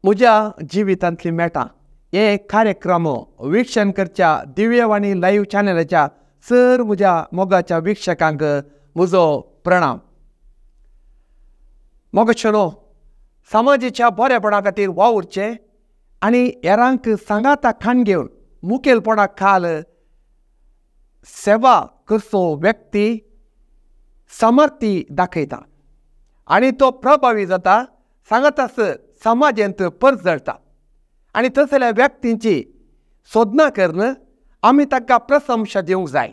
म्हज्या जिवितांतली मेटां हे कार्यक्रम वीक्षण करच्या दिव्यवाणी लायव्ह चॅनलाच्या सर म्हज्या मोगाच्या वीक्षकांक म्हजो प्रणाम. मोगाचेनो, समाजाच्या बरेपणा खातीर वावुरचें आनी हेरांक सांगाता खाण घेवन मुखेलपणा खाल सेवा करचो व्यक्ती समर्थी दाखयता आनी तो प्रभावी जाता, सांगाताच समाजेंत परजळटा. आनी तसल्या व्यक्तींची सोदना करून आमी तांकां प्रशंसा दिवंक जाय,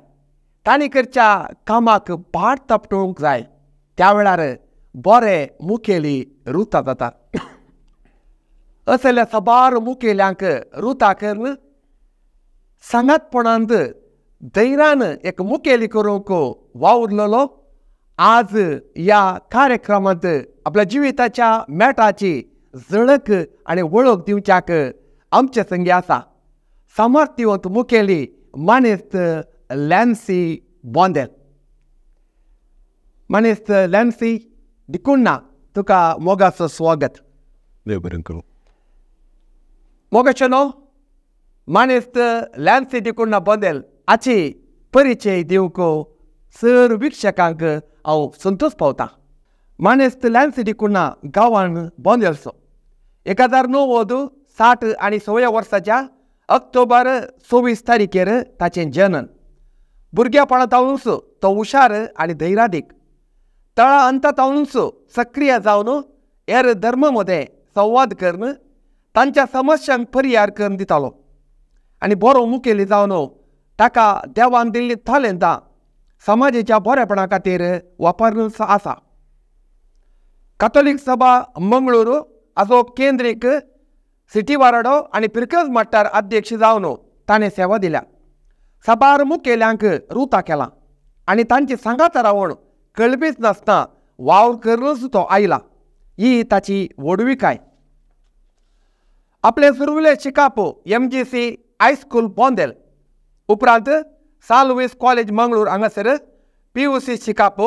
तांणी करच्या कामाक पाट थापटूंक जाय. त्या वेळार बरे मुखेली रुता जातात. असल्या साबार मुखेल्यांक रुता करून सांगातपणांत धैर्यान एक मुखेली करूंक वावुरलेलो आज ह्या कार्यक्रमांत आपल्या जिविताच्या मेटाची झळक आनी वळख दिवच्याक आमचे संगी आसा समर्थिवंत मुखेली मानेस्त लॅन्सी बोंदेल. मानेस्त लॅन्सी डिकुन्ना, तुका मोगाचो स्वागत. देव बरें करूं. मोगाचें न्हू मानेस्त लॅन्सी डिकुन्ना बोंदेल हाची परिचय दिवंक सर वीक्षकांक हांव संतोश पावता. मानेस्त लॅन्सी डिकुन्ना गांवान बोंदेलचो 1960 आनी 16 वर्साच्या ऑक्टोबर 24 तारखेर ताचें जनन. भुरग्यापणांतूच तो हुशार आनी धैर्यादीक, तळा अंतातूच सक्रिय जावन हेर धर्म मदें संवाद करून तांच्या समस्यांक परिहार करून दितालो आनी बरो मुखेली जावन ताका देवान दिल्ली तालेंतां समाजाच्या बरेपणा खातीर वापरून आसा. कातोलीक सभा मंगळूर हाचो केंद्रीक सिटी वाराडो आनी पिरकज मट्टार अध्यक्ष जावन ताणें सेवा दिल्या. साबार मुखेल्यांक रुता केला आनी तांची सांगाता रावन कळबीच नासतना वावर करूनच तो आयला, ही ताची व्हडविकाय. आपलें सुरवेलें शिकाप MGC high school Bondel, उपरांत सान लुईस कॉलेज मंगळूर हांगासर PUC शिकाप,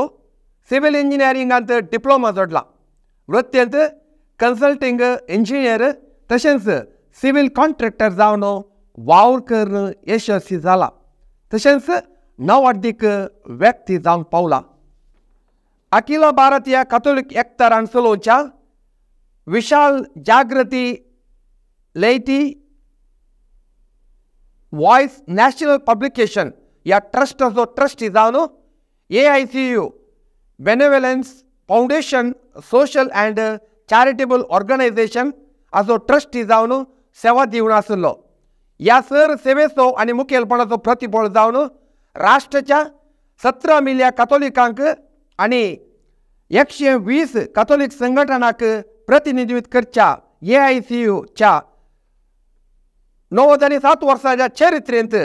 सिव्हील इंजिनियरिंगांत डिप्लोमा जोडला. वृत्तेंत कन्सल्टींग इंजिनियर तशेंच सिव्हील कॉन्ट्रॅक्टर जावन वावर करून यशस्वी जाला, तशेंच नवाडदीक व्यक्ती जावंक पावला. अखिल भारतीय कातोलीक एकतारान चलोवच्या विशाल जागृती लैटी वॉयस नॅशनल पब्लिकेशन ह्या ट्रस्टाचो ट्रस्टी जावन AICU benevolence foundation social and charitable organisation हाचो ट्रस्टी जावन सेवा दिवन आशिल्लो. ह्या सर सेवेचो आनी मुखेलपणाचो प्रतिफळ जावन राष्ट्राच्या 17 मिल्या कातोलिकांक आनी 120 कातोलीक संघटनाक प्रतिनिधित्व करच्या AICUच्या 97 वर्साच्या चरित्रेंत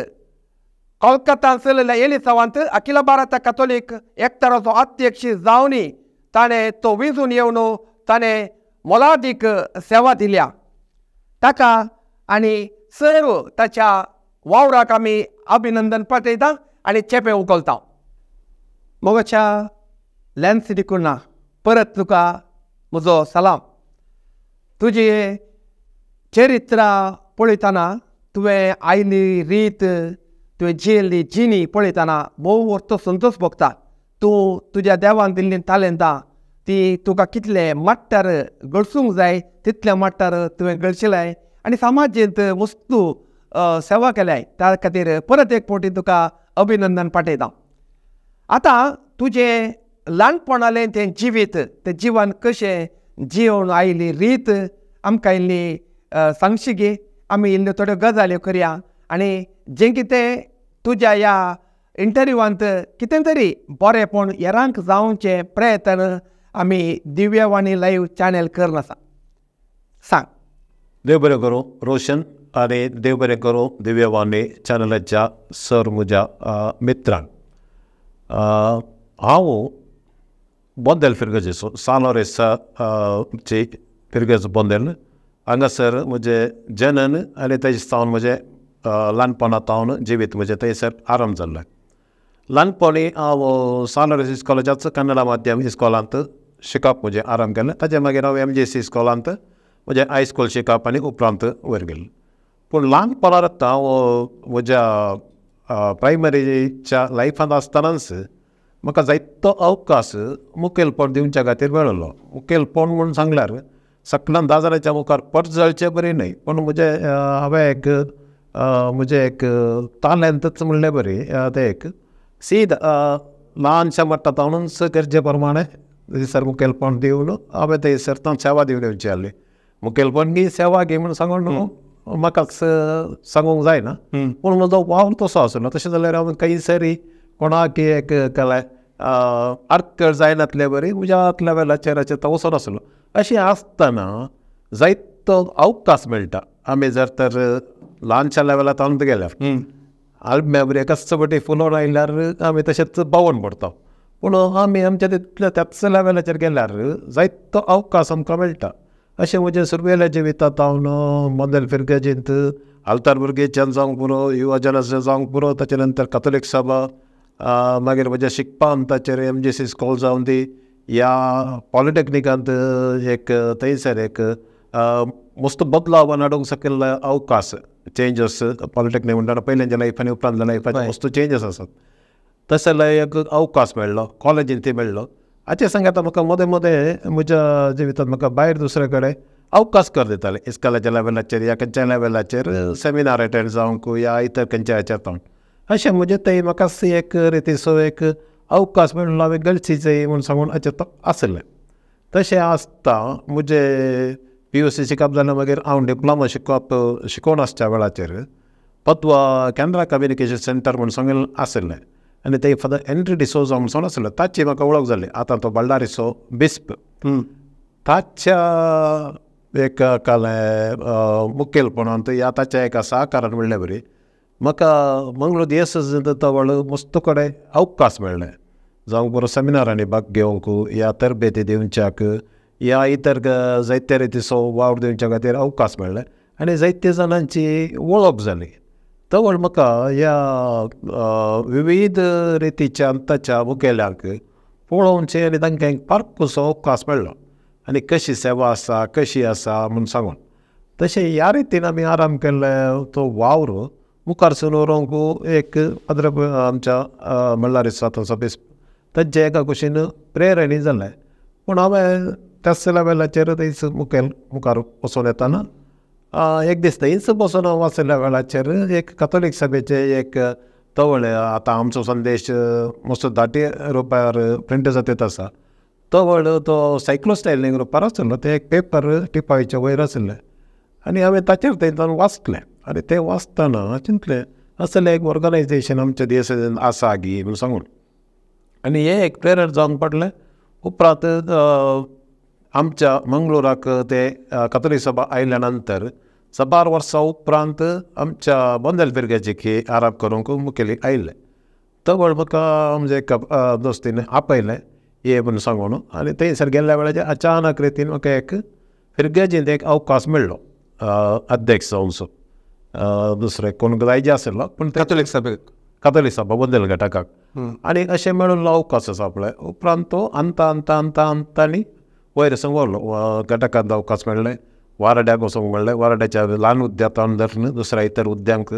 कोलकाता चलयल्ल्या एलिसावांत अखिल भारत कातोलीक एकताराचो अध्यक्ष जावन ताणें तो विजून येवन ताणें मोलादीक सेवा दिल्या. ताका आनी सर्व ताच्या वावराक आमी अभिनंदन पाठयता आनी चेपें उखलता. मोगाच्या लॅन्सी डिकुन्ना, परत तुका म्हजो सलाम. तुजी चरित्रा पळयतना तुवें आयली रीत, तुवें जियेल्ली जिणी पळयतना भोव वर्तो संतोश भोगता. तूं तुज्या देवान दिल्ली तालेंतां ती तुका कितले मट्टार गळसूंक जाय तितले मट्टार तुवें गळशिलाय आनी समाजेंत वस्तू सेवा केल्याय. त्या खातीर परत एक फावटी तुका अभिनंदन पाठयता. आतां तुजें ल्हानपणालें तें जिवीत, तें जिवन कशें जिवन आयली रीत आमकां इल्ली सांगशी गे. आमी इल्ल्यो थोड्यो गजाल्यो करया आनी जें कितें तुज्या ह्या इंटरव्यूवांत कितें तरी बरेंपण हेरांक जावचें प्रयत्न आमी दिव्यवाणी लायव्ह चॅनल करून आसा. सांग. देव बरें करूं रोशन आनी देव बरें करूं दिव्यवाणी चॅनलाच्या सर म्हज्या मित्रांक. हांव बोंदेल फिरगजेचो, सान लोरेंसाची फिरगज बोंदेल हांगासर म्हजें जनन आनी तेजे सावन म्हजें ल्हानपणा सावन जिवीत म्हजें थंयसर आरंभ जाल्लें. ल्हानपणी हांव सान लोरेंस इस्कॉलाच्याच कन्नडा माध्यम इस्कॉलांत शिकप म्हजें आरंभ केलें. ताजे मागीर हांव MJC इस्कॉलांत म्हजें हायस्कूल शिकप आनी उपरांत वयर गेलें. पूण ल्हानपणार हांव म्हज्या प्रायमरीच्या लायफांत आसतनाच म्हाका जायतो अवकाश मुखेलपण दिवच्या खातीर मेळिल्लो. मुखेलपण म्हूण सांगल्यार सकलान 10 जाणांच्या मुखार परजळचें बरी न्हय, पूण म्हजें हांवें एक म्हजें एक तालेंतच म्हणलें बरी तें एक सीद ल्हानशें म्हणटा ताणूच गरजे प्रमाणें थंयसर मुखेलपण दिवन हांवें थंयसर सेवा दिवन येवची आहली. मुखेलपण गी सेवा गी म्हूण सांगून न्हू म्हाकाच सांगूंक जायना, पूण म्हजो वावर तसो आसलो. तशें जाल्यार हांव खंयसरी कोणाक एक केलें आडखळ जायनातले बरी म्हज्या लेवलाचेर अशें तो वचून आसलो. अशें आसतना जायतो अवकाश मेळटा आमी जर तर ल्हानशा लेवलार ताणून गेल्यार आल्म्या बरी कस पटी फुलोवन आयल्यार आमी तशेंच बावून पडटा, पूण आमी आमच्या तितल्या त्याच लेवलाचेर गेल्यार जायतो अवकाश आमकां मेळटा. अशें म्हजें सुरवेल्या जिवितांत हांव मोदेल फिरगेजींत आल्तार भुरगेच्यान जावंक पुरो, युवजनाचें जावंक पुरो, ताचे नंतर कथोलीक सभा, मागीर म्हज्या शिकपान ताचेर MJC school जावन ती ह्या पॉलिटेक्निकांत एक थंयसर एक मस्त बदलाव हाडूंक शकिल्लो अवकाश चेंजस पॉलिटेक्नीक म्हणटा पयल्याच्या लायफ आनी उपरांतल्या लायफाचे मस्त चेंजस आसात, तशें जाल्यार एक अवकाश मेळ्ळो कॉलेजीन ती मेळ्ळो. हाचे सांगात म्हाका मदें मदें म्हज्या जिवितांत म्हाका भायर दुसरे कडेन अवकाश कर दिताले इस्कॉलाच्या लेवलाचेर या खंयच्या लेवलाचेर सेमिनार अटेंड जावंक या इतर खंयच्या हाचेर जावंक. अशें म्हजें थंय म्हाका एक रितीचो एक अवकाश मेळ्ळो हांवें गरजेचें म्हूण सांगून हाचें तो आसलें. तशें आसता म्हजें PUC शिकप जालें, मागीर हांव डिप्लोमा शिकप शिकोवन आसच्या वेळाचेर पदवा कॅनरा कम्युनिकेशन सेंटर म्हूण सांगून आशिल्लें आनी थंय फादर हेनरी डिसोजा म्हूण सांगून आशिल्लो, ताची म्हाका वळख जाली. आतां तो बल्लारीचो बिस्प, ताच्या एक कालें मुखेलपणान ह्या ताच्या एका सहकारान म्हणल्यार बरी म्हाका मंगळूर दियेसेजींत तवळ मस्त कडेन अवकाश मेळ्ळें जावं बरो सेमिनारांनी भाग घेवंक ह्या तरबेती दिवच्याक ह्या इतर जायते रितीचो वावर दिवच्या खातीर अवकाश मेळ्ळे आनी जायते जाणांची वळख जाली. तवळ म्हाका ह्या विविध रितीच्या ताच्या मुखेल्यांक पळोवचें आनी तांकां एक पारखुचो अवकाश मेळ्ळो आनी कशी सेवा आसा कशी आसा म्हूण सांगून. तशें ह्या रितीन आमी आराम केल्ले तो वावर मुखार सरून व्हरूंक एक पाद्र आमच्या मल्लारीचो आतांचो बिस्प तांचे एका कुशीन प्रेरणी जालें, पूण हांवें त्याच लेवलाचेर थंयच मुखेल मुखार वचून येताना एक दीस थंयच बसून हांव वाचिल्ल्या वेळाचेर एक कथोलीक सभेचें एक तवळ आतां आमचो संदेश मस्त धाटी रुपार प्रिंट जाता आसा, तवळ तो सायक्लो स्टायलींग रुपार आशिल्लो, तें एक पेपर टिपायच्या वयर आशिल्लें आनी हांवें ताचेर थंय वाचलें आनी तें वाचतना चिंतलें असलें एक ऑर्गनायजेशन आमच्या देशांत आसा गी म्हूण सांगून आनी हें एक प्रेरण जावन पडलें. उपरांत आमच्या मंगळुराक ते कथोलीक सभा आयल्या नंतर साबार वर्सां उपरांत आमच्या बोंदेल फिरगेजीक आराम करूंक मुखेली आयले. तवळ म्हाका म्हजे एका दोस्तीन आपयलें ये म्हूण सांगून आनी थंयसर गेल्ल्या वेळाचेर अचानक रितीन म्हाका एक फिरगेजींत एक अवकाश मेळ्ळो अध्यक्ष जावनसो, दुसरे कोण जायजे आशिल्लो पूण कथोलीक सभेक, कथोलीक सभा बोंदेल घटकाक आनी अशें मेळिल्लो अवकाश आसा पळय. उपरांत तो अंता अंता अंता अंतानी वयर वचूंक व्हरलो, घटकांत अवकाश मेळ्ळे, वारड्याक वचूंक मेळ्ळें, वारड्याच्या ल्हान उद्द्यांत धरून दुसऱ्या इतर उद्द्यांक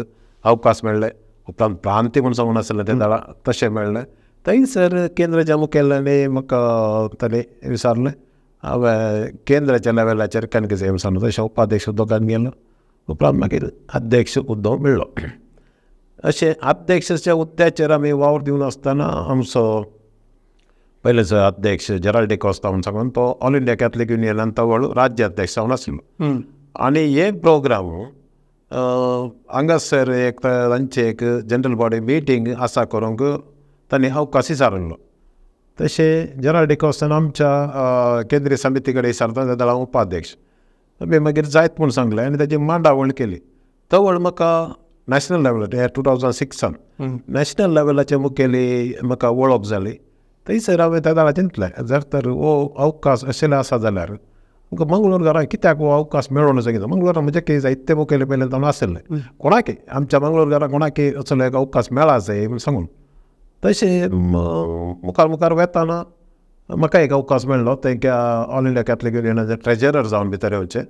अवकाश मेळ्ळे. उपरांत प्रांती म्हूण सांगून आशिल्लें तें दळा तशें मेळ्ळें. थंयसर केंद्राच्या मुखेल्यांनी म्हाका ताणें विचारलें, हांवें केंद्राच्या लेवलाचेर कणकेचें सांगलो तशें उपाध्यक्ष उद्दोगान गेलो, उपरांत मागीर अध्यक्ष हुद्दो मेळ्ळो. अशें अध्यक्षाच्या हुद्द्याचेर आमी वावर दिवन आसतना आमचो पयलेचो अध्यक्ष जेराल्ड डिकोस्ता म्हूण सांगून तो ऑल इंडिया कॅथलीक युनियनान तवळ राज्य अध्यक्ष जावन आशिल्लो आनी हे प्रोग्राम हांगासर एक तांची एक जनरल बॉडी मिटींग आसा करूंक तांणी अवकाश विचारिल्लो. तशें जेराल्ड डिकोस्तान आमच्या केंद्रीय समिती कडेन विचारता जाल्यार हांव उपाध्यक्ष आमी मागीर जायत म्हूण सांगलें आनी ताची मांडावळ केली. तवळ म्हाका नॅशनल लेवलाचेर 2006 नॅशनल लेवलाचे मुखेली म्हाका वळख जाली. थंयसर हांवें त्या वेळार चिंतलें जर तर हो अवकाश आशिल्लो आसा जाल्यार म्हाका मंगळूर कित्याक हो अवकाश मेळोवंक जाय. मंगळूरा म्हजे की जायते मुखेली पयले जावन आशिल्ले कोणाकय आमच्या मंगळूर कोणाकय असलो एक अवकाश मेळा जाय म्हूण सांगून. तशें मुखार मुखार वेताना म्हाका एक अवकाश मेळ्ळो तेंका ऑल इंडिया कॅथलीक युनियनाचे ट्रेजरर जावन भितर येवचें.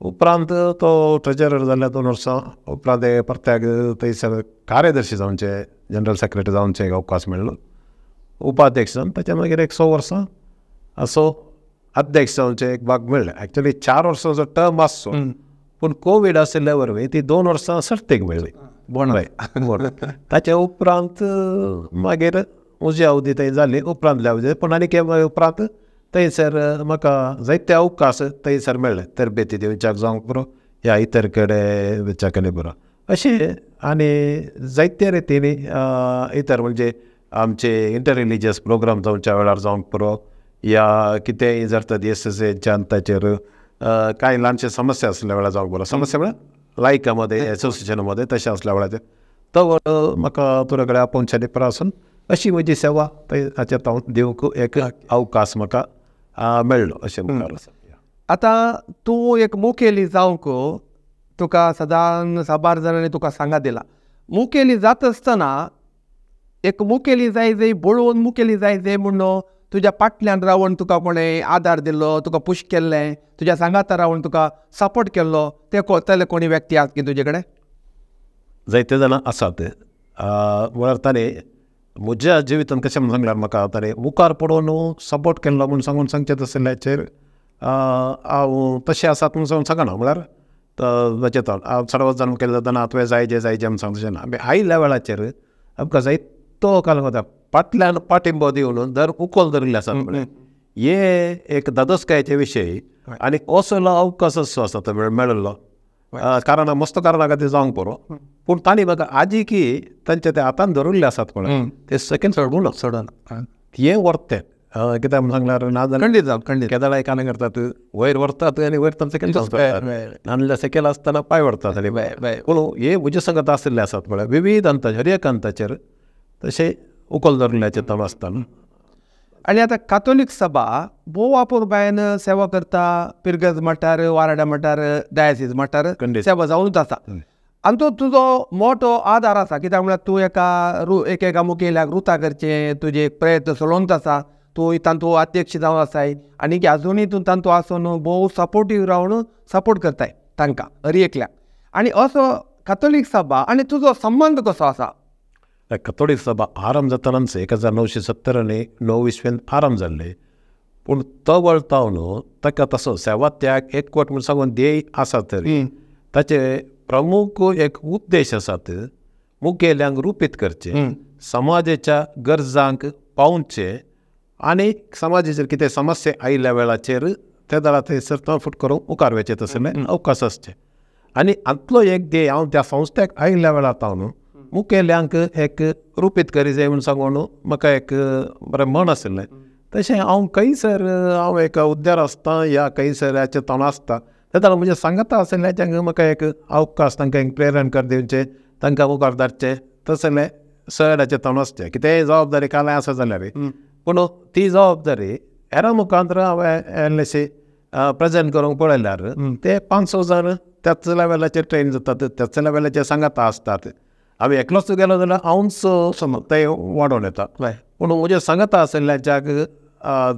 उपरांत तो ट्रेजरर जाल्ल्या 2 वर्सां उपरांत परत्याक थंयसर कार्यदर्शी जावचे जनरल सेक्रेटरी जावचे एक अवकाश मेळ्ळो उपाध्यक्ष जावन ताच्या मागीर एक 6 वर्सां असो अध्यक्ष जावचे एक भाग मेळ्ळें. एक्चुअली 4 वर्सांचो टर्म आसचो पूण कोवीड आशिल्ल्या वरवीं ती 2 वर्सां सर्तीक मेळ्ळी. बोण ताच्या उपरांत मागीर म्हजी अवधी थंय जाली उपरांतली अवधी पूण आनी उपरांत थंयसर म्हाका जायते अवकाश थंयसर मेळ्ळे तरबेती दिवच्याक जावंक पुरो ह्या इतर कडेन वचच्या कडेन पुरो अशें आनी जायते रितीनी इतर म्हणजे आमचे इंटर रिलिजियस प्रोग्राम जावच्या वेळार जावंक पुरो या कितेंय जर तर एसएसएच्या ताचेर कांय ल्हानशे समस्या आसल्या वेळार जावंक पुरो समस्या म्हळ्यार लायका मदें एसोसिएशना मदें तशें आसल्या वेळाचेर तो म्हाका तुरे कडेन आपोवच्यानी प्रासून अशी म्हजी सेवा थंय हाचेर हांव दिवंक एक अवकाश म्हाका मेळ्ळो अशें मुखार आसा. आतां तूं एक मुखेली जावंक तुका सदां साबार जाणांनी तुका सांगा दिला मुखेली जाता आसतना एक मुखेली जाय जाय बळोवन मुखेली जाय जाय म्हणून तुज्या फाटल्यान रावन तुका कोणें आदार दिल्लो तुका पुश केल्लें तुज्या सांगाता रावन तुका सपोर्ट केल्लो ते तले कोणी व्यक्ती आसा की तुजे कडेन? जायते जाणां आसात म्हळ्यार ताणें म्हज्या जिवितांत कशें म्हूण सांगल्यार म्हाका ताणें मुखार पडोवन सपोर्ट केल्लो म्हूण सांगून सांगचें तसल्याचेर हांव तशें आसात म्हूण सांगून सांगना म्हळ्यार ताचें हांव चडवत जाण केलें जाता तुवें जायजें जायजें म्हूण सांगचें ना. आमी आयिल्ल्या वेळाचेर आमकां जायतो काल वता फाटल्यान पाठिंबो दिवन दर उखल धरिल्ले आसात म्हळ्यार हे एक धादोसकायेचे विशय आनी असलो अवकाश असो आसा तो मेळिल्लो कारणां मस्त कारणां खातीर जावंक पुरो पूण तांणी म्हाका आजी की तांचे ते हातान धरिल्ले आसात म्हळ्यार ते सेकेंड सोडून सोडून हें व्हरतें कित्याक म्हूण सांगल्यार ना खंडीत जावं खंडीत केदळाय कानां करतात वयर व्हरतात आनी वयर तांचे सेकेंड नाजाल्यार सेकेंड आसतना पांय व्हरतात आनी पूण हे म्हजे संगत आशिल्ले आसात म्हळ्यार विविध अंताचेर हर एक अंताचेर तशें उखल धरिल्ल्याचें ताणें आसतना. आनी आतां कातोलीक सभा भोव अपुरबायेन सेवा करता पिरगज मठार वाराडा मठार डायसीस मठार सेवा जावनूच आसा आनी तो तुजो मोठो आदार आसा कित्याक म्हळ्यार तूं एका एक एका मुखेल्याक रुता करचें तुजे एक प्रयत्न चलोवनूच आसा तूं तांतू अध्यक्ष जावन आसाय आनी आजुनूय तूं तांतू आसून भोव सपोर्टीव रावन सपोर्ट करताय तांकां हर एकल्याक. आनी असो कातोलीक सभा आनी तुजो संबंद कसो आसा? कथोलीक सभा आरंभ जातानाच 1970 आनी 9 इस्वेन आरंभ जाल्ले पूण तो वळतावन ताका तसो सेवा त्याग एकवट म्हूण सांगून ध्येय आसा तरी ताचे प्रमुख एक उद्देश आसात मुखेल्यांक रुपीत करचें समाजाच्या गरजांक पावचें आनी समाजाचेर कितें समस्या आयिल्ल्या वेळाचेर त्या वेळार थंयसर तो फुट करूंक मुखार वचचें तसलें अवकाश आसचें. आनी हातलो एक ध्येय हांव त्या संस्थेक आयिल्ल्या वेळार तावन मुखेल्यांक एक रुपीत करी जाय म्हूण सांगून म्हाका एक बरें मन आशिल्लें. तशें हांव खंयसर हांव एक हुद्द्यार आसता या खंयसर हाचें तोंड आसता तेन्ना म्हजें सांगता आशिल्ल्याच्यान म्हाका एक अवकाश तांकां एक प्रेरण कर दिवचें तांकां मुखार धाडचें तसलें चड हाचें तोंड आसचें कितेंय जबाबदारी कांय आसा जाल्यार पूण ती जबाबदारी हेरां मुखार हांवें इल्लीशी प्रेजेंट करूंक पळयल्यार ते 5-6 जाण त्याच लेवलाचेर ट्रेन जातात त्याच लेवलाचेर सांगाता आसतात. हांव एकलोच गेलो जाल्यार हांवूच ते वाडोवन येता पूण म्हजें सांगाता आशिल्ल्याच्याक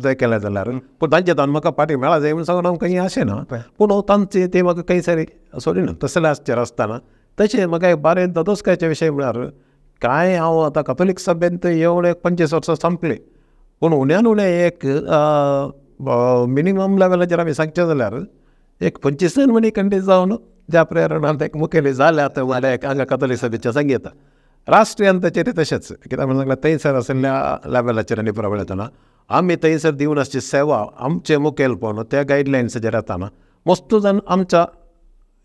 तें केलें जाल्यार पूण तांचे तांकां म्हाका फाटीं मेळा जाय म्हूण सांगून हांव खंय अशें ना पूण तांचे ते म्हाका खंय सरी सोडिना तसलें आसचेर आसतना तशें म्हाका एक बरें धादोसकायेचे विशय म्हळ्यार कांय हांव आतां कथोलीक सभेंत येवन एक 25 वर्सां सोंपलीं पूण उण्यान उणें एक मिनिमम लेवलाचेर आमी सांगचें जाल्यार एक 25 मणी खंडीत जावन ज्या प्रेरणान एक मुखेली जाल्या म्हळ्यार एक हांगा कथोलीक सभेच्या सांगता राष्ट्रीय अंताचेर तशेंच कित्याक म्हणून सांगल्यार थंयसर आशिल्ल्या लेवलाचेर आनी प्रबळ येतना आमी थंयसर दिवन आसची सेवा आमचें मुखेलपण त्या गायडलायन्साचेर येताना मस्त जाण आमच्या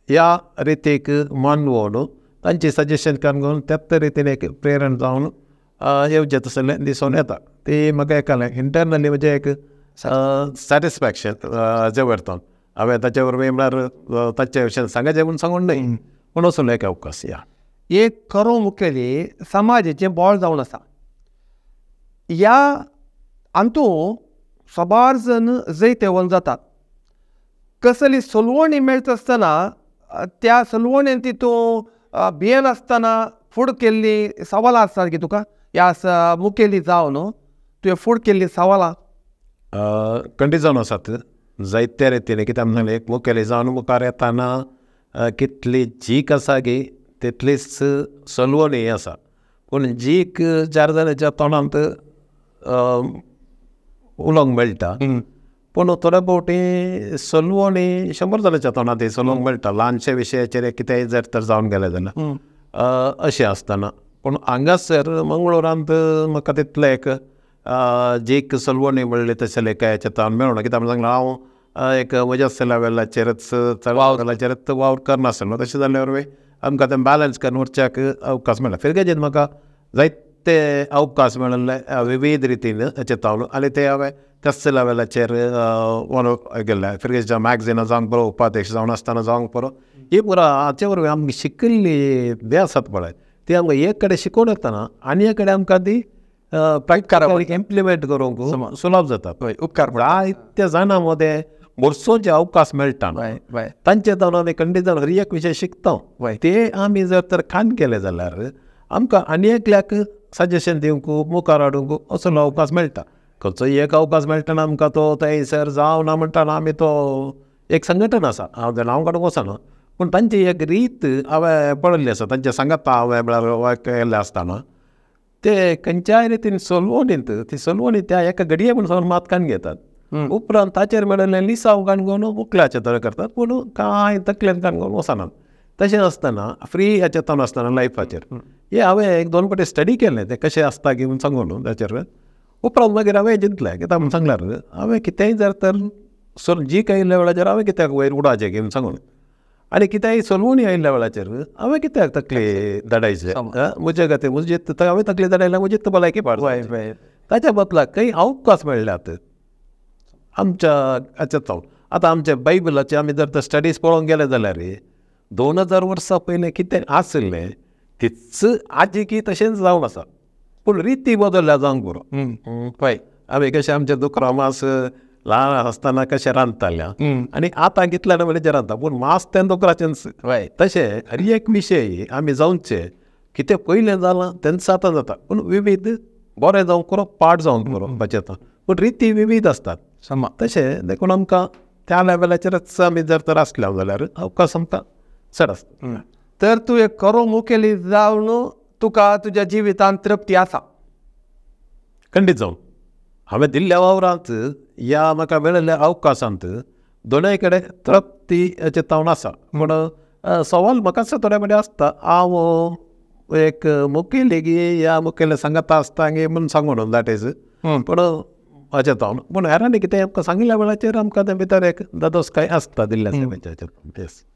ह्या रितीक मानवोन तांची सजेशन करून त्याच रितीन एक प्रेरण जावन येवचें तसलें दिसून येता. ती म्हाका एक इंटरनली म्हणजे एक सॅटिस्फॅक्शन जें व्हरता हांवें ताचे वरवीं म्हळ्यार ताचे विशयान सांगाचें म्हूण सांगून न्हय पूण असलो एक अवकाश या एक खरो मुखेली समाजाचें बळ जावन आसा. ह्या हातूंत साबार जण जैतेवंत जातात. कसली सलवणी मेळटा आसतना त्या सलवणेन तितून भियेनासतना फुड केल्ली सवालां आसतात की तुका ह्या मुखेली जावन तुवें फूड केल्ली सवालां खंडीत जावन आसात. जायते रितीन कित्याक म्हणलें एक मुखेली जावन मुखार येताना कितली जीक आसा गी तितलीच सलवणी आसा पूण जीक चार जाणांच्या तोंडांत उलोवंक मेळटा पूण थोड्या फावटी सलवणी 100 जाणांच्या तोंडांत सलोवंक मेळटा ल्हानशे विशयाचेर कितेंय जर तर जावन गेलें जाल्यार अशें आसतना पूण हांगासर मंगळुरांत म्हाका तितलें एक जीक सलवणी म्हणली तशें लेखाच्या तावन मेळना कित्याक सांगलां हांव एक म्हज्या लेवलाचेरच लेवलाचेरच वावर करनासलो तशें जाल्यार वरवीं आमकां तें बॅलन्स करून उरच्याक अवकाश मेळ्ळा. फिरगेजीन म्हाका जायते अवकाश मेळिल्ले विविध रितीन हाचे तावन आनी ते हांवें त्याच लेवलाचेर गेल्ले फिरगेजीच्या मॅगझिनां जावंक बरो उपाध्यक्ष जावन आसतना जावंक बरो ही पुरा हाचे वरवीं आमकां शिकिल्ली जें आसात पळय ती आमकां एक कडेन शिकोवन येतना आनी एक कडेन आमकां ती प्रॅक्टिकली इम्प्लिमेंट करूंक सुलभ जाता. उपकार जायत्या जाणां मदें वर्सोचे अवकाश मेळटा तांचे जावन आमी खंडीत जावन हर एक विशय शिकता ते आमी जर तर खान केले जाल्यार आमकां आनी एकल्याक सजेशन दिवंक मुखार हाडूंक असलो अवकाश मेळटा. खंयचो एक अवकाश मेळटना आमकां तो थंयसर जावं ना म्हणटाना आमी तो एक संघटन आसा हांव नांव काडूंक वचना पूण तांची एक रीत हांवें पळयल्ली आसा तांचे सांगाता हांवें म्हळ्यार केल्लें आसतना ते खंयच्याय रितीन सलवणींत ती सलवणी त्या एका घडये म्हूण सांगून मात काडून घेतात उपरांत ताचेर मेळिल्लें लिसांव काडून घेवन मुकल्याचें तरेन करतात पूण कांय तकलेन काडून घेवन वचनात. तशें आसतना फ्री हाचें ताण आसतना लायफाचेर हें हांवें एक दोन फावटी स्टडी केलें तें कशें आसता की म्हूण सांगून ताचेर उपरांत मागीर हांवें चिंतलें कित्याक म्हूण सांगल्यार हांवें कितेंय जर तर जी आयिल्ल्या वेळाचेर हांवें कित्याक वयर उडाचें की म्हूण सांगून आनी कितेंय सलवणी आयिल्ल्या वेळाचेर हांवें कित्याक तकली धाडायचें म्हजे खातीर म्हजी हांवें तकली धाडायल्यार म्हजी भलायकी पाड ताच्या बदलाक खंय अवकाश मेळ्ळ्यात आमच्या हाच्या जावन आतां आमच्या बायबलाचे आमी जर तर स्टडीज पळोवंक गेले जाल्यार 2000 वर्सां पयलें कितें आशिल्लें तीच आजिकी तशेंच जावन आसा पूण रिती बदल्ल्या जावंक बरो. पळय आमी कशें आमचें दुकरा मांस ल्हान आसतना कशें रांदताले आनी आतां कितल्या नवें रांदता पूण मांस तें दुकराचेंच. तशें हर एक विशय आमी जावचे कितें पयलें जालां तेंच आतां जाता पूण विविध बरें जावंक पुरो पाड जावंक पुरो हाचें पूण रिती विविध आसतात. तशें देखून आमकां त्या लेवलाचेरच आमी जर तर आसले जाल्यार अवकाश आमकां चड आसता. तर तूं एक खरो मुखेली जावन तुका तुज्या जिवितांत तृप्ती आसा? खंडीत जावन हांवें दिल्ल्या वावरांत ह्या म्हाका मेळिल्ल्या अवकाशांत दोनय कडेन तृप्ती हाचें तावन आसा. पूण सवाल म्हाका थोड्या कडेन आसता हांव एक मुखेली गी ह्या मुखेली सांगाता आसता गी म्हूण सांगून that is पूण हाचें तावन पूण हेरांनी कितें आमकां सांगिल्ल्या वेळाचेर आमकां तें भितर एक दादोसकाय आसता दिल्ल्या सेवेचेर.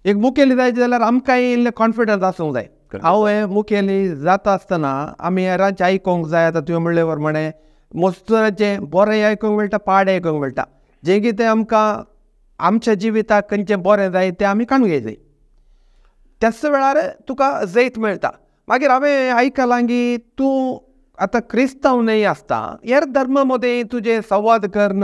एक मुखेली जायचे जाल्यार आमकांय इल्लें कॉन्फिडन्स आसूंक जाय. हांव हें मुखेली जाता आसतना आमी हेरांचें आयकूंक जाय. आतां तुवें म्हणले प्रमाणें मस्तराचें बरें आयकूंक मेळटा पाड आयकूंक मेळटा जें कितें आमकां आमच्या जिविताक खंयचें बरें जाय तें आमी काडून घेवंक जाय. त्याच वेळार तुका जैत मेळटा. मागीर हांवें आयकलां की तूं आतां क्रिस्तांव न्हय आसता हेर धर्मा मदें तुजें संवाद करून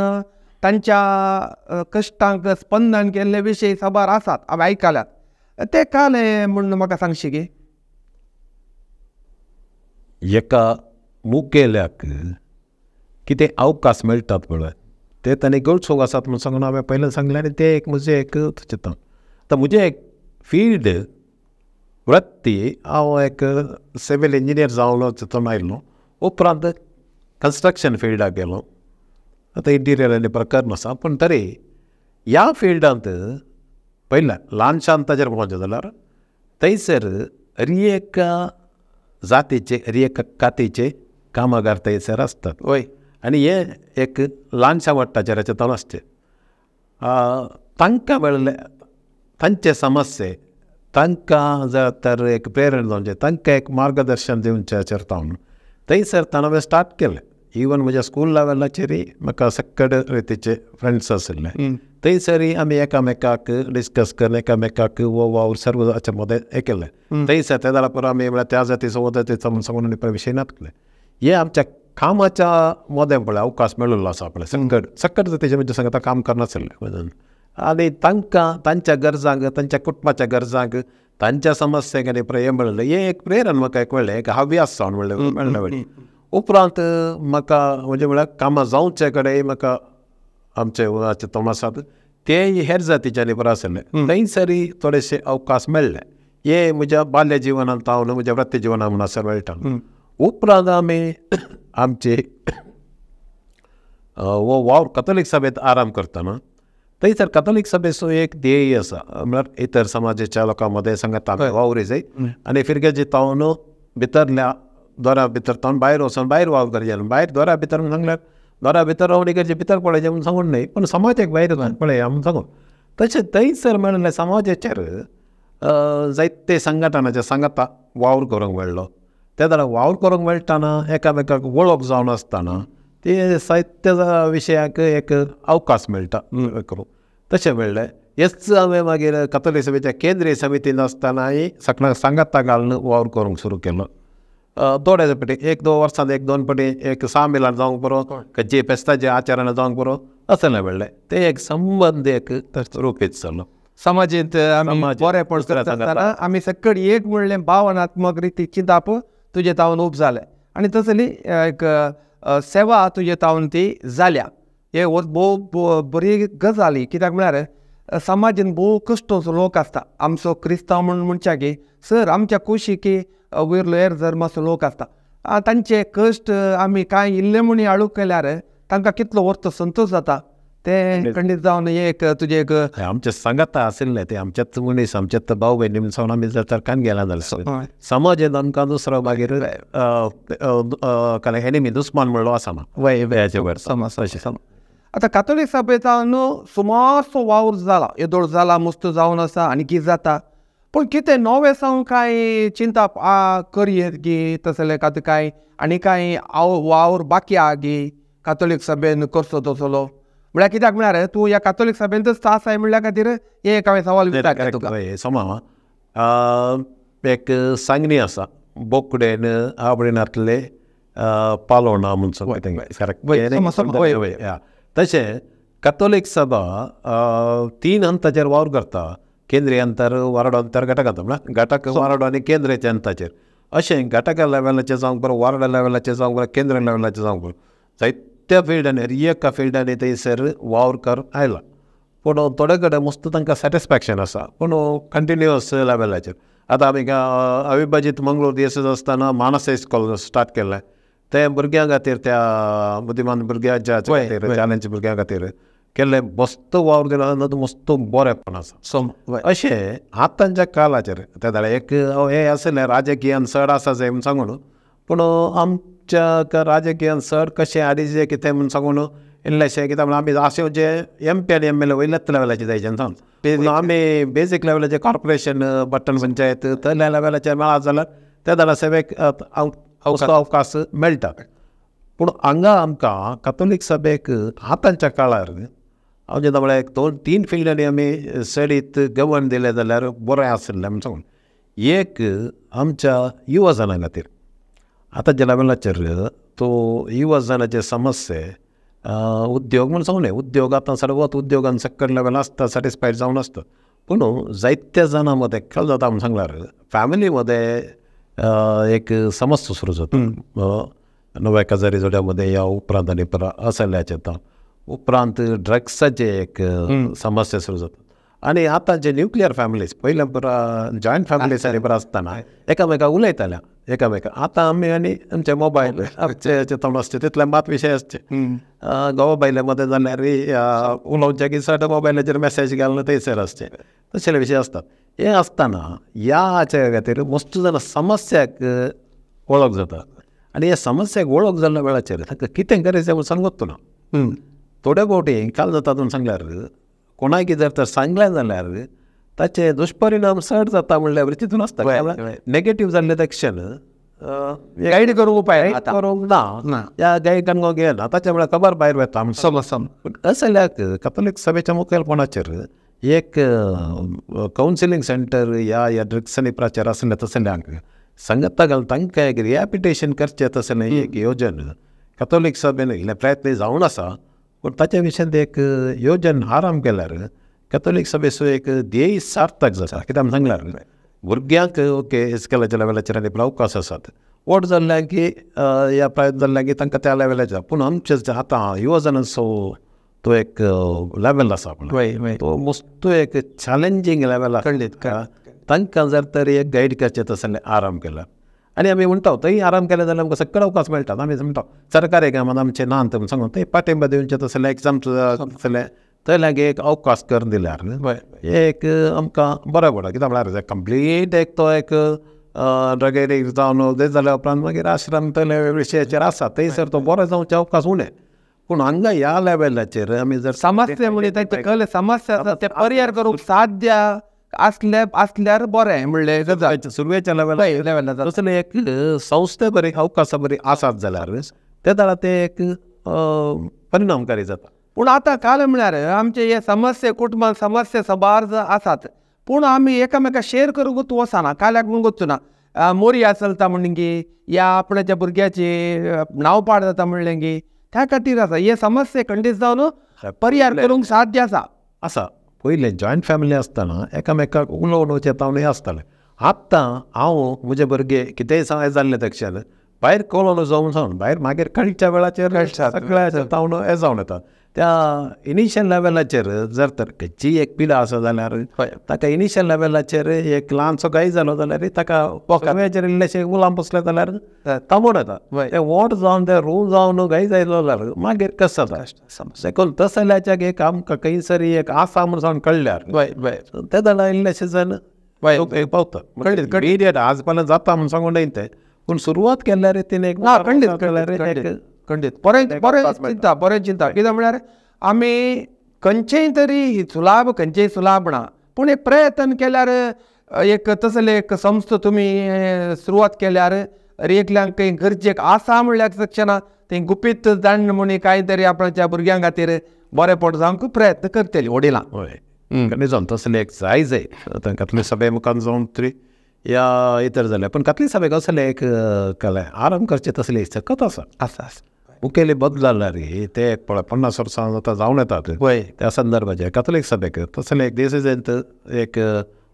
तांच्या कश्टांक स्पंदन केल्ले विशय साबार आसात हांवें आयकल्यात ते काल म्हूण म्हाका सांगशी की? एका मुखेल्याक कितें अवकाश मेळटात पळय ते ताणें गळसूंक आसात म्हूण सांगून हांवें पयलें सांगलें आनी तें एक म्हजें एक चिंता. आतां म्हजें एक फिल्ड वृत्ती हांव एक सिवील इंजिनियर जावन चिंतून आयलो उपरांत कन्स्ट्रक्शन फिल्डाक गेलो. आतां इंटिरियर आनी प्रकरण आसा पूण तरी ह्या फिल्डांत पयलें ल्हानशान ताचेर पळोवचें जाल्यार थंयसर हर एका जातीचे हर एका कातीचे कामगार थंयसर आसतात. वय आनी हे एक ल्हानशा मट्टाचेर हाचें आसचें तांकां मेळिल्ले तांचे समस्ये तांकां जर तर एक प्रेरणा जावचें तांकां एक मार्गदर्शन दिवचें हाचेर तावन थंयसर ताणें हांवें स्टार्ट केलें. इवन म्हज्या स्कूल लेवलाचेरय म्हाका सक्कड रितीचे फ्रेंड्स आशिल्ले थंयसरय आमी एकामेकाक डिस्कस करून एकामेकाक हो वावर सर्व हाच्या मदें हें केलें. थंयसर त्या जाल्यार पुरो आमी म्हळ्यार त्या जातीचो हो जातीचो म्हूण सांगून विशय नासले. हे आमच्या कामाच्या मदें पळय अवकाश मेळिल्लो आसा पळय संकट सक्कट जातीचे म्हणजे सांगता काम करनासलें आनी तांकां तांच्या गरजांक तांच्या कुटुंबाच्या गरजांक तांच्या समस्यांक आनी हें मेळिल्लें हें एक प्रेरण म्हाका एक मेळ्ळें एक हव्यास जावन मेळ्ळें मेळ्ळें. उपरांत म्हाका म्हणजे म्हळ्यार कामां जावचे कडेन म्हाका आमचे तोमासात ते हेर जातीच्यानी बरें आसले थंयसरय थोडेशे अवकाश मेळ्ळे. हे म्हज्या बाल्य जिवनांत हांव म्हज्या वृत्ती जिवनान म्हणसर मेळटा. उपरांत आमी आमचे हो वावर कथोलीक सभेंत आराम करतना थंयसर कथोलीक सभेचो एक ध्येय आसा म्हळ्यार इतर समाजाच्या लोकां मदें सांगात आमी वावरी जाय आनी फिरगेजी तावन भितरल्या दोरा भितर तावन भायर वचोन भायर वावर करचें. भायर दोरा भितर म्हूण सांगल्यार दोरा भितर रावन इगर्जे भितर पळयचें म्हूण सांगून न्हय, पूण समाजाक भायर वचून पळया म्हूण सांगून. तशें थंयसर मेळिल्ल्या समाजाचेर जायते संघटनाचे सांगाता वावर करूंक मेळ्ळो. ते जाल्यार वावर करूंक मेळटाना एकामेकाक वळख जावन आसतना ते साहित्य विशयाक एक अवकाश मेळटा करूंक. तशें मेळ्ळें. हेच हांवें मागीर कथोलीक सभेच्या केंद्रीय समितीन आसतनाय सगळ्यांक सांगाता घालून वावर करूंक सुरू केलो. थोडे पटी एक दोन वर्सांत एक दोन पटी एक सामिलान जावंक पुरो, खंयचे फेस्ताचे आचरण जावंक पुरो अशें मेळ्ळें. ते एक संबंद एक रुपीत जालो समाजेंत. आमी बरें आसतना आमी सकड एक म्हणलें भावनात्मक रिती चिंताप तुजे तावन उब जालें आनी तसली एक सेवा तुजे तावन ती जाल्या. हे भोव बरी गजाली. कित्याक म्हळ्यार समाजेन भोव कश्टोचो लोक आसता. आमचो क्रिस्तांव म्हूण म्हणच्या की सर आमच्या कुशीकी वयरलो हेर धर्माचो लोक आसता, तांचे कश्ट आमी कांय इल्ले म्हूण हाडूंक केल्यार तांकां कितलो वर्त संतोश जाता तें खंडीत जावन एक तुजें एक आमचे सांगाता आशिल्लें ते आमच्याच मनीस आमच्याच भाव भयणी सावन आमी जर तरकान गेला जाल्यार समाजेंत आमकां दुसरो मागीर एनिमी दुस्मान म्हणलो आसना वय समाज. आतां कातोलीक सभेचा न्हू सुमारसो वावर जाला, येदोळ जाला, मस्त जावन आसा आनी कितें जाता, पूण कितें नवें सावन कांय चिंताप करयेत गी तसलें खातीर कांय आनी कांय वावर बाकी आहा गी कातोलीक सभेन करचो तसलो म्हळ्यार कित्याक म्हळ्यार तूं ह्या कातोलीक सभेंतच आसाय म्हणल्या खातीर हें एक हांवें सवाल विचारलें तुका. समा एक सांगणी आसा बोकडेन आवडिनातले पालोना म्हूण करेक्ट. तशें कथोलीक सभा तीन हंताचेर वावर करता, केंद्रीय अंतर, वार्ड अंतर, घटक अंतर म्हळ्यार घटक वार्ड आनी केंद्राच्या अंताचेर. अशें घटका लेवलाचेर जावंक बरो, वार्ड लेवलाचेर जावंक बरो, केंद्र लेवलाचेर जावंक बरो, जायत्या फिल्डांनी एका फिल्डांनी थंयसर वावर कर आयला. पूण थोडे कडेन मस्त तांकां सॅटिस्फॅक्शन आसा, पूण कंटिन्युअस लेवलाचेर. आतां आमी अविभाजीत मंगळूर दियस आसतना मानस इस्कॉल स्टार्ट केल्लें, तें भुरग्यां खातीर, त्या बुद्धिमान भुरग्यांच्या खातीर, चॅलेंज भुरग्यां खातीर केल्लें मस्त वावर दिला, मस्त बरेंपण आसा. अशें आतांच्या काळाचेर ते जाल्यार एक हें आसलें राजकीयान चड आसा जाय म्हूण सांगून, पूण आमच्या राजकीयान चड कशें आडीचें कितें म्हूण सांगून इल्लेशें कित्याक म्हणल्यार आमी अशें जे एम पी आनी एम एल ए वयल्याच लेवलाचेर जायचें सांग, आमी बेजीक लेवलाचेर कॉर्पोरेशन बट्टन पंचायत थंयल्या लेवलाचेर मेळत जाल्यार ते जाल्यार सेवेक अवकाश मेळटा. पूण हांगा आमकां कथोलीक सभेक आतांच्या काळार हांव जेन्ना म्हळ्यार एक दोन तीन फिल्डांनी आमी सडीत गव्हर्न दिलें जाल्यार बरें आशिल्लें म्हूण सांगून. एक आमच्या युवजनां खातीर आतांच्या लेवलाचेर तो युवजनाचे समस्ये उद्योग म्हूण सांगू न्हय, उद्योग आतां सर्वत उद्योगान सकयल लेवल आसता, सॅटिस्फायड जावन आसता, पूण जायत्या जाणां मदें खेळ जाता म्हूण सांगल्यार फॅमिली मदें एक समस्या सुरू जाता. नव्या काजारी जोड्या मदें ह्या उपरांत आनी परत असल्याचें येता, उपरांत ड्रग्साचें एक समस्या सुरू जाता. आनी आतां जे न्युक्लियर फॅमिलीज पयलें पुरा जॉयंट फॅमिलीज आनी पुरा आसतना एकामेकाक उलयताल्या एकामेकाक, आतां आमी आनी आमचे मोबायल आमचे तोंड आसचे तितले मात विशय आसचे. घोवा बायले मदें जाल्यार उलोवचें की सट मोबायलाचेर मॅसेज घालून थंयसर आसचे, तशे विशय आसतात. हें आसतना ह्या हाच्या खातीर मस्त जाणां समस्याक वळख जाता आनी ह्या समस्याक वळख जाल्ल्या वेळाचेर तांकां कितें करायचें म्हूण सांगत ना. थोडे फावटी काल जाता म्हूण सांगल्यार कोणाक जर तर सांगलें जाल्यार ताचे दुश्परिणाम चड जाता म्हणल्यार तितून आसता नेगेटीव जाल्लें एक्शन गायड करूंक उपाय करूंक ना, ह्या गायड करूंक घेना, ताच्या म्हळ्यार खबर भायर वता. समज पूण असल्याक कथोलीक सभेच्या मुखेलपणाचेर एक कावन्सिलींग सेंटर ह्या ह्या ड्रग्स आनी प्राचार आसलें तसल्यांक सांगता घालून तांकां एक रिहॅबिलिटेशन करचें तसलें एक योजन कथोलीक सभेन इल्ले प्रयत्न जावन आसा, पूण ताच्या विशयांत एक योजन आराम केल्यार कथोलीक सभेचो एक ध्येय सार्थक जाता. कित्याक सांगल्यार भुरग्यांक ओके इस्कॉलाच्या लेवलाचेर आनी अवकाश आसात, व्हड जाल्ल्यान की ह्या प्रायत जाल्ल्यान की तांकां त्या लेवलाचेर, पूण आमचे आतां युवजनांचो तो एक लेवल आसा आपलो तो मस्तो एक चॅलेंजींग लेवल आसा. तांकां जर तर एक गायड करचें तसलें आराम केला आनी आमी म्हणटा थंय आराम केलें जाल्यार आमकां सगळो अवकाश मेळटा. आमी म्हणटा सरकारी कामां आमचें ना म्हूण सांगून थंय पाठिंबा दिवचें तसलें एग्जाम्स तसलें थंय लागीं एक अवकाश करून दिल्यार एक आमकां बरें पडटा. कित्याक म्हळ्यार कंप्लीट एक तो एक ड्रग एडिक्ट जावन तें जाल्या उपरांत मागीर आश्रम थंय विशयाचेर आसा थंयसर तो बरो जावचे अवकाश उणें. पूण हांगा ह्या लेवलाचेर आमी जर समस्या म्हणजे तांचे समस्या आसा ते परिहार करूंक साध्य आसले आसल्यार बरें म्हणलें सुरवेच्या लेवलार तसलें एक संस्थे बरी अवकाशा बरी आसात जाल्यार ते जाल्यार ते एक परिणामकारी जाता. पूण आतां काल म्हळ्यार आमचे हे समस्या कुटुंबान समस्या साबार आसात पूण आमी एकामेका शेअर करूंकूच वचना काल्याक म्हूण वचना मोरी चलता म्हणलें की या आपणाच्या भुरग्याची नांव पाड जाता म्हणलें की त्या खातीर आसा हे समस्या खंडीत जावन परिहार करूंक साध्य आसा. आसा पयलें जॉयंट फॅमिली आसतना एकामेकाक उलोवन वचें तावनूय आसतालें. आतां हांव म्हजे भुरगे कितेंय सांग जाल्लें तक्षण भायर कळोन जावन सांगून भायर मागीर कळच्या वेळाचेर सगळ्याचेर तावन हें जावन येता. त्या इनिशियल लेवलाचेर जर तर खंयची एक पिडा आसा जाल्यार ताका इनिशियल लेवलाचेर एक ल्हानसो गाय जालो जाल्यार ताका पोकाचेर इल्लेशें उलाम बसलें जाल्यार तांबोड येता. तें वोट जावन तें रूं जावन गाय जायलो जाल्यार मागीर कशें जाता. देखून तसल्याच्याक एक आमकां खंयसर एक आसा म्हूण सांगून कळ्ळ्यार तें जाल्यार इल्लेशें जावन पावता. इमिडिएट आज पर्यंत जाता म्हूण सांगून न्हय तें पूण सुरवात केल्यार तिणें एक खंडीत खंडीत बरें बरें चिंता बरें चिंता. कित्याक म्हळ्यार आमी खंयचेय तरी सुलाभ खंयचेय सुलाभ ना पूण एक प्रयत्न केल्यार एक तसले एक संस्था तुमी सुरवात केल्यार एकल्यांक खंय गरजेक आसा म्हणल्यार सक्षना थंय गुपीत जाण म्हूण कांय तरी आपणाच्या भुरग्यां खातीर बरें पोट जावंक प्रयत्न करतली वडिलां. हय खंडीत जावन तसलें एक जाय जाय आतां कातली सभे मुखार जावन तरी या इतर जाल्यार पूण कातली सभेक असलें एक कला आराम करचें तसलें सकत आसा आसा आसा मुखेली बदल जाल्यार ते एक पळय 50 वर्सां आतां जावन येतात त्या संदर्भाचेर कातोलीक सभेक तसलें एक देसेंत एक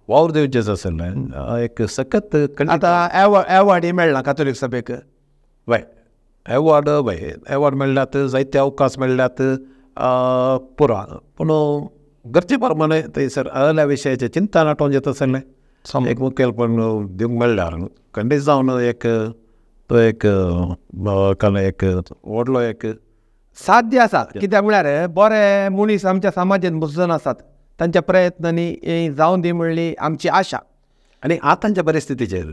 वावर दिवचें आसलें एक सकत. आतां एवॉर्डय मेळ्ळा कातोलीक सभेक. वय एवॉर्ड वय एवॉर्ड मेळ्ळ्यात जायते अवकाश मेळ्ळ्यात पुरो पूण गरजे प्रमाणे थंयसर असल्या विशयाचें चिंता नाटोवन जें आसलें एक मुखेलपण दिवंक मेळ्ळ्यार खंडीत जावन एक तो एक कला एक व्हडलो एक साध्य आसा. कित्याक म्हळ्यार बरे मनीस आमच्या समाजान बसून आसात तांच्या प्रयत्नांनी जावन दी म्हणली आमची आशा. आनी आतांच्या परिस्थितीचेर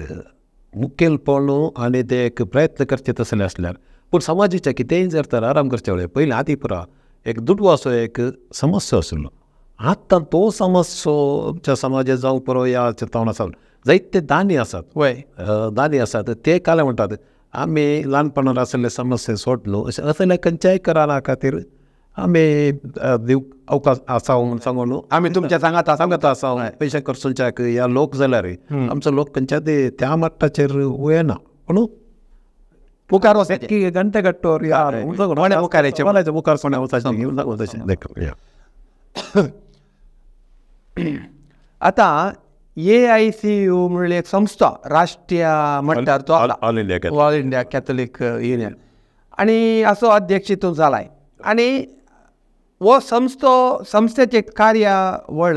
मुखेलपण आनी ते एक प्रयत्न करचे तसले आसल्यार पूण समाजाच्या कितेंय जर तर आराम करचे वेळार पयलीं आदी पुरा एक दुडवाचो एक समस्या आशिल्लो. आतां तो समस्या आमच्या समाजांत जावं पुरो ह्या चिंतवण आसा जायते दानी आसात वय दानी आसात ते काले म्हणटात आमी ल्हानपणान आशिल्ले समस्या सोडलो अशें असले खंयच्याय कारणा खातीर आमी दिवंक अवकाश आसा म्हूण सांगून आमी तुमच्या सांगात सांगत आसा पयशे खर्चुंच्याक ह्या लोक जाल्यार आमचो लोक खंयच्या त्या मट्टाचेर वयना पूण मुखार वचचें घंटे गट्टोर मुखार मुखार कोणें वचचें देखून. आतां AICU म्हणल्यार एक संस्था राष्ट्रीय मट्टार तो all India all India Catholic union आनी असो अध्यक्ष तूं जालाय आनी हो संस्थो संस्थेचे कार्यावळ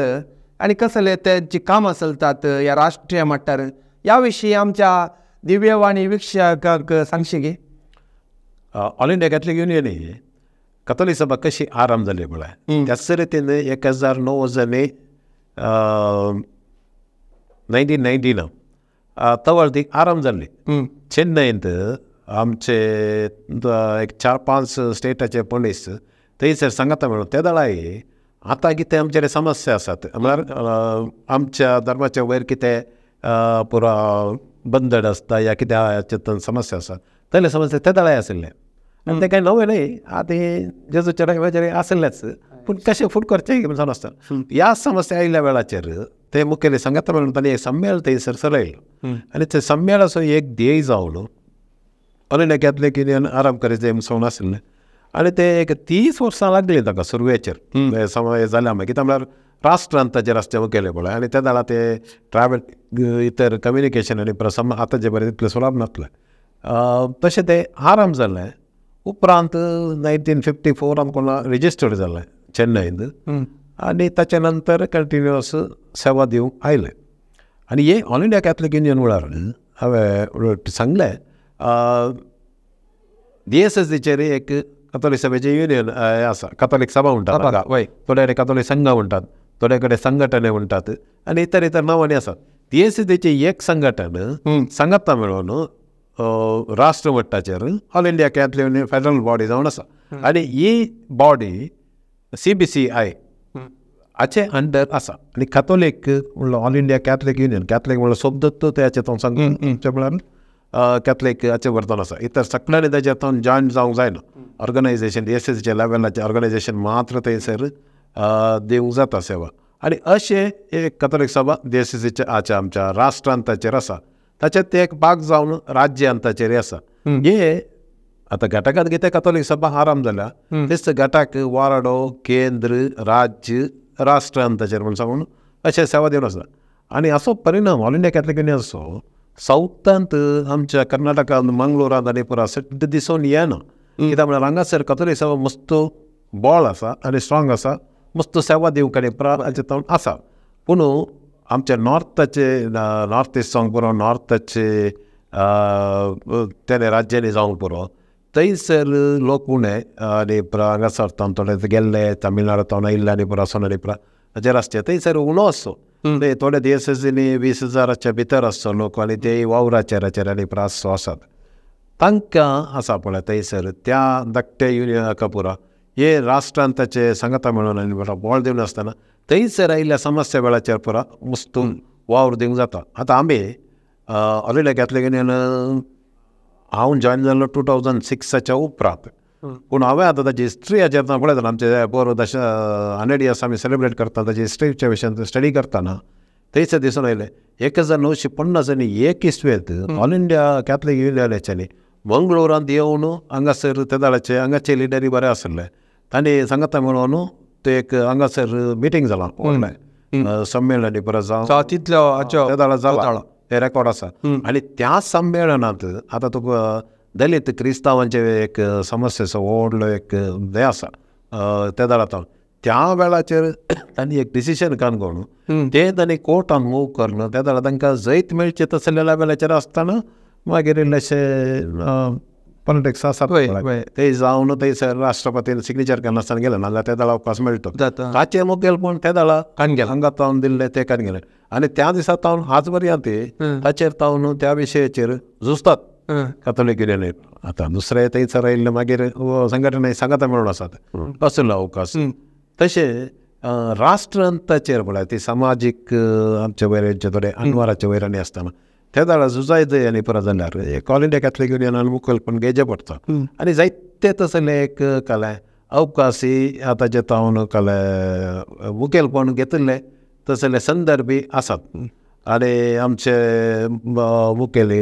आनी कसले तेंची कामां चलतात ह्या राष्ट्रीय मट्टार ह्या विशीं आमच्या दिव्यवाणी वीक्षकांक सांगशी गे. ऑल इंडिया कॅथलीक युनियन ही कथोलीक सभा कशी आराम जाली म्हळ्यार त्याच रितीन 1009 जाली 1919 तवळ ती आराम जाल्ली. चेन्नईंत आमचे एक 4-5 स्टेटाचे पोलीस थंयसर सांगता म्हणून ते दळाय आतां कितें आमचेर समस्या आसात म्हळ्यार आमच्या धर्माच्या वयर कितें पुरा बंधन आसता या कितें समस्या आसा तसले समस्या ते दळाय आशिल्ले आनी तें कांय नवें न्हय आतां जेजू चेडे आशिल्लेच पूण कशें फुड करचें म्हणून आसता. ह्या समस्या आयिल्ल्या वेळाचेर ते मुखेली सांगता म्हणून तांणी एक सम्मेळ थंयसर चलयलो आनी ते सम्मेळाचो एक ध्येय जावन ऑल इंडिया कॅथलीक युनियन आराम करीत जाय म्हूण आशिल्लें आनी ते एक 30 वर्सां लागलीं ताका सुरवेचेर समय जाल्या मागीर कित्याक म्हळ्यार राष्ट्रांत ताचेर आसचें मुखेलें पळय आनी त्या वेळार ते ट्रॅवल इतर कम्युनिकेशन आनी प्रसम आतां जे बरें तितलें सुलभ नासलें तशें तें आराम जालें. उपरांत 1954 आमकां रजिस्टर्ड जालें चेन्नईंत आनी ताच्या नंतर कंटिन्युअस सेवा दिवंक आयले. आनी हे ऑल इंडिया कॅथलीक युनियन म्हळ्यार हांवें सांगलें डी एस एस डीचेर एक कथोलीक सभेचें युनियन आसा, कथोलीक सभा म्हणटात, थोडे कडेन कथोलीक संघ म्हणटात, थोडे कडेन संघटने म्हणटात आनी इतर इतर नांवांनी आसात. डी एस डीचें एक संघटन सांगाता मेळोवन राष्ट्र मट्टाचेर All India Catholic Union federal body जावन आसा आनी ही बॉडी CBCI हाचे अंडर आसा. आनी कथोलीक म्हणलो All India Catholic Union, Catholic म्हणलो शब्द त्याचे तो सांगता म्हळ्यार कॅथलीक हाचे वर्तन आसा. इतर सगळ्यांनी ताच्या तो जॉयन जावंक जायना. ऑर्गनायझेशन डी एस एसीच्या लेवलाचें ऑर्गनायझेशन मात्र थंयसर दिवंक जाता सेवा. आनी अशें एक कथोलीक सभा डी एस एसीच्या हाच्या आमच्या राष्ट्रांताचेर आसा, ताचे ते एक भाग जावन राज्यांताचेर आसा. हे आतां घटकांत कितें कथोलीक सभा आराम जाल्या तेच घटाक वाराडो, केंद्र, राज्य, राष्ट्रांताचेर म्हूण सांगून अशें सेवा दिवन आसा. आनी हाचो परिणाम ऑल इंडिया कॅथलीक युनियनाचो सावथांत आमच्या कर्नाटकांत, मंगलोरांत आनी पुरा सद्द दिसून येना. कित्याक म्हळ्यार हांगासर कथोलीक सभा मस्त बळ आसा आनी स्ट्रोंग आसा, मस्त सेवा दिवंक आनी पुरा हाचे तावन आसा. पूण आमच्या नॉर्थाचे, नॉर्थ इस्ट जावंक पुरो, नॉर्थाचे तेणे राज्यांनी जावंक पुरो, थंयसर लोक उणें आनी पुरा हांगासर तावन थोडे गेल्ले तमिळनाडू तावन आयिल्ले आनी पुरा आसून आनी पुरा हाचेर आसचे थंयसर उणो आसचो. थोडे डी एस एसीनी 20,000 भितर आसचो लोक आनी ते वावराचेर हाचेर आनी पुरा आसचो आसात. तांकां आसा पळय थंयसर त्या धाकट्या युनियनाक पुरा हे राष्ट्रांताचे सांगाता मेळोवन आनी पुरा बळ दिवन आसतना थंयसर आयिल्ल्या समस्या वेळाचेर पुरा मस्त वावर दिवंक जाता. आतां आमी ऑल इंडिया कॅथलीक युनियन हांव जॉयन जाल्लो 2006 उपरांत. पूण हांवें आतां ताची हिस्ट्री हाचेर पळयतना आमचे पोर दश 100 इयर्स आमी सेलिब्रेट करता ताची हिस्ट्रीच्या विशयांत स्टडी करतना थंयसर दिसून आयलें 1950 आनी 1 इस्वेंत ऑल इंडिया कॅथलीक युनियनाच्यानी मंगळूरांत येवन हांगासर ते दाळाचे हांगाचे लिडरी बरे आसले तांणी सांगाता मेळोवन ते एक हांगासर मिटींग जालां व्हडलें संमेलन परत जावं तितलो ते दाळा जाला ते रेकॉर्ड आसा. आनी त्या संमेलनांत आतां तुका दलित क्रिस्तांवांचे एक समस्येचो व्हडलो एक हें आसा ते दाळा त्या वेळाचेर तांणी एक डिसिजन कान करून तें तांणी कोर्टान मूव करून त्या दाळा तांकां जैत मेळचें तसल्या लेवलाचेर आसतना मागीर इल्लेशें पॉलिटिक्स आसा ते जावन थंयसर राष्ट्रपतीन सिग्नेचर करनासतना गेले नाजाल्यार त्या दाळा अवकाश मेळटलो. ताचें मुखेलपण त्या दाळा हांगा तावन दिल्लें तें कान गेलें आनी त्या दिसा तावन आज पर्यंत ताचेर तावन त्या विशयाचेर झुजतात कथोलीक युनियन. आतां दुसरें थंयसर आयिल्लें मागीर संघटना सांगाता मेळून आसात असलो अवकाश. तशें राष्ट्रांताचेर म्हळ्यार ती समाजीक आमचे वयर थोडे अनवाराचे वयर आनी आसतना त्या दाळा झुजाय जंय आनी परत जाल्यार एक ऑल इंडिया कॅथलीक युनियनान मुखेलपण घेवचें पडटा. आनी जायते तसले एक कला अवकाशी आतांचे तावन कला मुखेलपण घेतिल्ले तसले संदर्भय आसात. आनी आमचे मुखेली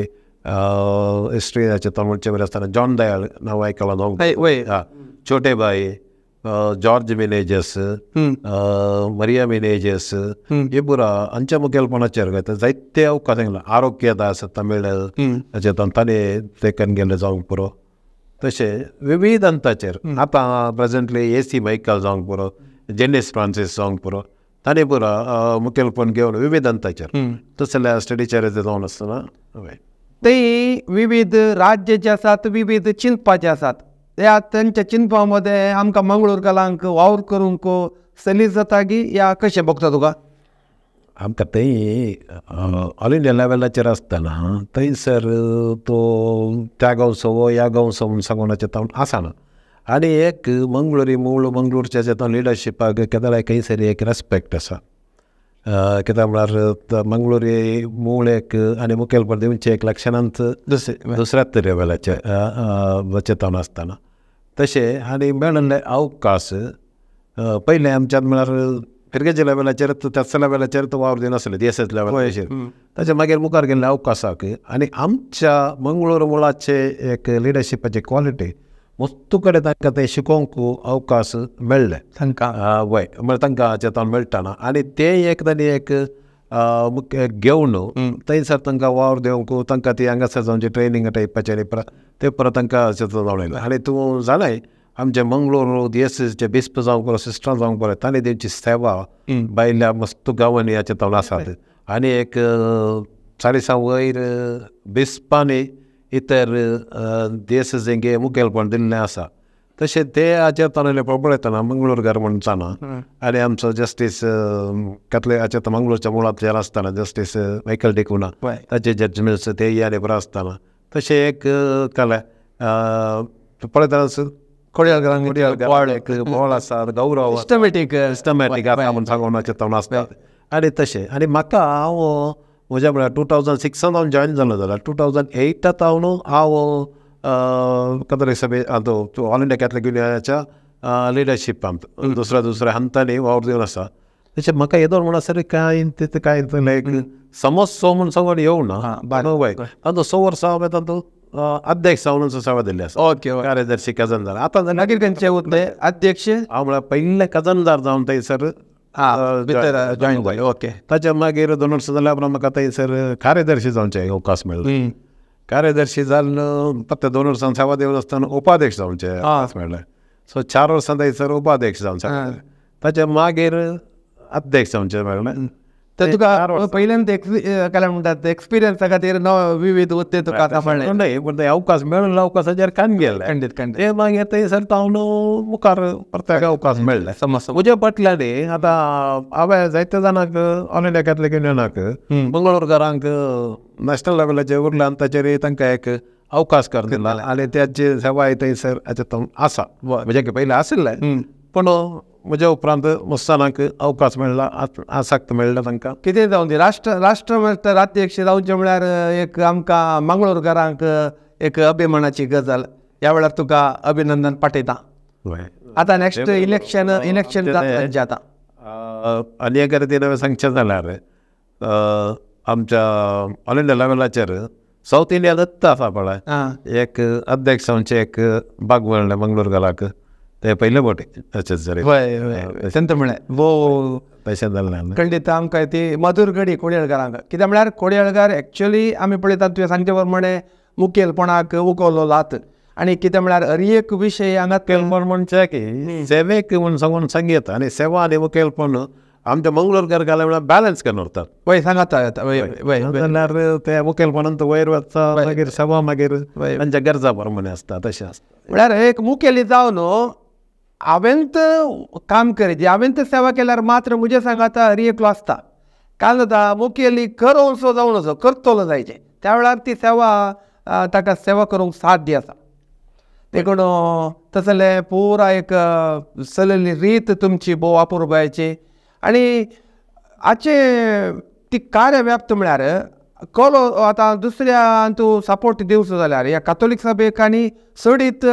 हिस्ट्रीचे तावन म्हणचे बरें आसतना जॉन दयाळ नांव आयकलां न्हू, छोटेबाई, जॉर्ज मिनेजस, मरिया मिनेजस हे पुरा हांच्या मुखेलपणाचेर जायते अवकाश सांगला. आरोग्य दास तमीळ हाचे तांणी ते करून गेले जावंक पुरो. तशें विविध अंताचेर आतां प्रेजेंटली AC Michael जावंक पुरो, जेनिस फ्रांसीस जावंक पुरो, तांणी पुरा मुखेलपण घेवन विविध अंताचेर तसल्या स्टडीचेर जावन आसतना ते विविध राज्य जे आसात विविध चिंतपाचे आसात त्या तांच्या चिंतपा मध्ये आमकां मंगळूरकारांक वावर करूंक सलीस जाता की या कशें भोगता तुका? आमकां थंय ऑल इंडिया लेवलाचेर आसतना थंयसर तो त्या गांवचो वो ह्या गांवचो म्हूण सांगून तावन आसना. आनी एक मंगळुरी मूळ मंगळूरच्या जें लिडरशिपाक केदळाय खंयसर एक रेस्पेक्ट आसा. कित्याक म्हळ्यार मंगळुरी मूळ एक आनी मुखेलपण दिवचें एक लक्षणांत दुसऱ्याच लेवलाचेर चेतावन आसतना तशें आनी मेळिल्ले अवकाश पयलें आमच्यान म्हळ्यार फिरगेच्या लेवलाचेर त्याच लेवलाचेर तो वावर दिनासले डी एस एस लेवलाचेर. ताच्या मागीर मुखार गेल्ले अवकाशाक आनी आमच्या मंगळूर मुळाचे एक लिडरशिपाची क्वॉलिटी मस्तू कडेन तांकां तें शिकोवंक अवकाश मेळ्ळें तांकां वय म्हळ्यार तांकां चेतावन मेळटाना. आनी तें एक तांणी एक घेवन थंयसर तांकां वावर दिवंक तांकां ती हांगासर जावची ट्रेनींग टायपाचें ते परत तांकां जावन येयला. आनी तूं जाणाय आमचे मंगळूर दियसीचे बिस्प जावंक बरो सिस्टर जावंक बरो तांणी दिवची सेवा भायल्या मस्त गांवांनी हाचे तावन आसात. आनी एक 40 वयर बिस्पांनी इतर दियसींक मुखेलपण दिल्लें आसा. तशें ते हाचेर ताणें पळयतना मंगळूरकार म्हूण जाणा आनी आमचो जस्टीस कॅथलीक हाचेर मंगळूरच्या मुळांतल्यान आसतना जस्टीस मायकल डिकुना ताचे जजमेंट्स ते आनी बरो आसतना तशें एक कला पळयतना खोडयाळकारांक एक बोळ आसा, गौरव सिस्टमॅटीक सिस्टमॅटीक आसा म्हूण सांगून हाचेर तावन आसता. आनी तशें आनी म्हाका हांव म्हज्या म्हळ्यार 2006 हांव जॉयन जालो जाल्यार 2008 हांव हांव कॅथोलीक सभे ऑल इंडिया कॅथलीक युनियनाच्या लिडरशिपांत दुसऱ्या दुसऱ्या हंतांनी वावर दिवन आसा. तशें म्हाका येदोळ म्हणसर कांय तितूं कांय लायक समज सो म्हूण सांगून येवना वय तांचो 6 वर्सां हांवें तातूंत अध्यक्ष जावन सेवा दिल्ली आसा. ओके, कार्यदर्शी खजानदार. आतां मागीर खंयचे उरले अध्यक्ष? हांव म्हळ्यार पयलें खजानदार जावन थंयसर जॉयन जालें. ओके, ताच्या मागीर 2 वर्सां जाल्या उपरांत म्हाका थंयसर कार्यदर्शी जावचें अवकाश मेळ्ळो. कार्यदर्शी जावन फक्त 2 वर्सां सेवा दिवन आसतना उपाध्यक्ष जावचें अवकाश मेळ्ळें. सो 4 वर्सां थंयसर उपाध्यक्ष जावन सेवा, ताच्या मागीर अध्यक्ष जावचें मेळ्ळें. तर तुका पयल्यान काय म्हणटात एक्सपिरियन्सा खातीर नव विविध हुद्दे तुका सांबाळ्ळे. न्हय पूण ते अवकाश मेळ्ळो अवकाशाचेर कान गेले खंडीत खंडीत ते मागीर थंयसर तावन मुखार परत अवकाश मेळ्ळे. समज म्हज्या फाटल्यान आतां हांवें जायते जाणांक ऑल इंडिया कॅथलीक युनियनाक मंगळूरकारांक नॅशनल लेवलाचेर उरला ताचेर तांकां एक अवकाश करून दिला आनी त्याची सेवाय थंयसर हाचे आसा. म्हज्या पयलीं आशिल्लें पूण म्हज्या उपरांत मस्तानाक अवकाश मेळ्ळा, आसक्त मेळ्ळा तांकां. कितें जावं दी राष्ट्र अध्यक्ष जावचें म्हळ्यार एक आमकां मंगळूरकारांक एक अभिमानाची गजाल. ह्या वेळार तुका अभिनंदन पाठयता. आतां नेक्स्ट इलेक्शन इलेक्शन जाता आतां. आनी एक रितीन हांवें सांगचें जाल्यार आमच्या ऑल इंडिया लेवलाचेर सावथ इंडिया दत्त आसा पळय एक अध्यक्ष जावचें एक बाग मेळ्ळें मंगळूरकाराक ते पयले फावटी अशें जालें. हय हय संत म्हळें वो तशें जालें. खंडीत आमकां ती मधूर घडी कोडयेळकारांक. कित्याक म्हळ्यार कोडयेळकार एक्चुअली आमी पळयतात तुवें सांगचे प्रमाणे मुखेलपणाक उखल्लो लात आनी कितें म्हळ्यार हर एक विशय हांगा मुखेलपण म्हणचें की सेवेक म्हूण सांगून सांगयता आनी सेवा आनी मुखेलपण आमच्या मंगळूरकार घालें म्हळ्यार बॅलन्स करून उरतात. वय सांगाता येता वय वय जाल्यार ते मुखेलपणान वयर वता मागीर सेवा मागीर तांच्या गरजा प्रमाणे आसता तशें आसता. म्हळ्यार एक मुखेली जावन हांवें काम करीत हांवें सेवा केल्यार मात्र म्हजें सांगाता हर एकलो आसता. काल जाता मुखेली करोवचो जावन असो करतलो जायचें त्या वेळार ती सेवा ताका सेवा करूंक साध्य आसा. देखून तसलें पुरा एक चलयल्ली रीत तुमची भोव अपुरबायेची आनी हाचे ती कार्यव्याप्त म्हळ्यार कलो आतां दुसऱ्या तूं सपोर्ट दिवचो जाल्यार ह्या कातोलीक सभेक आनी चडीत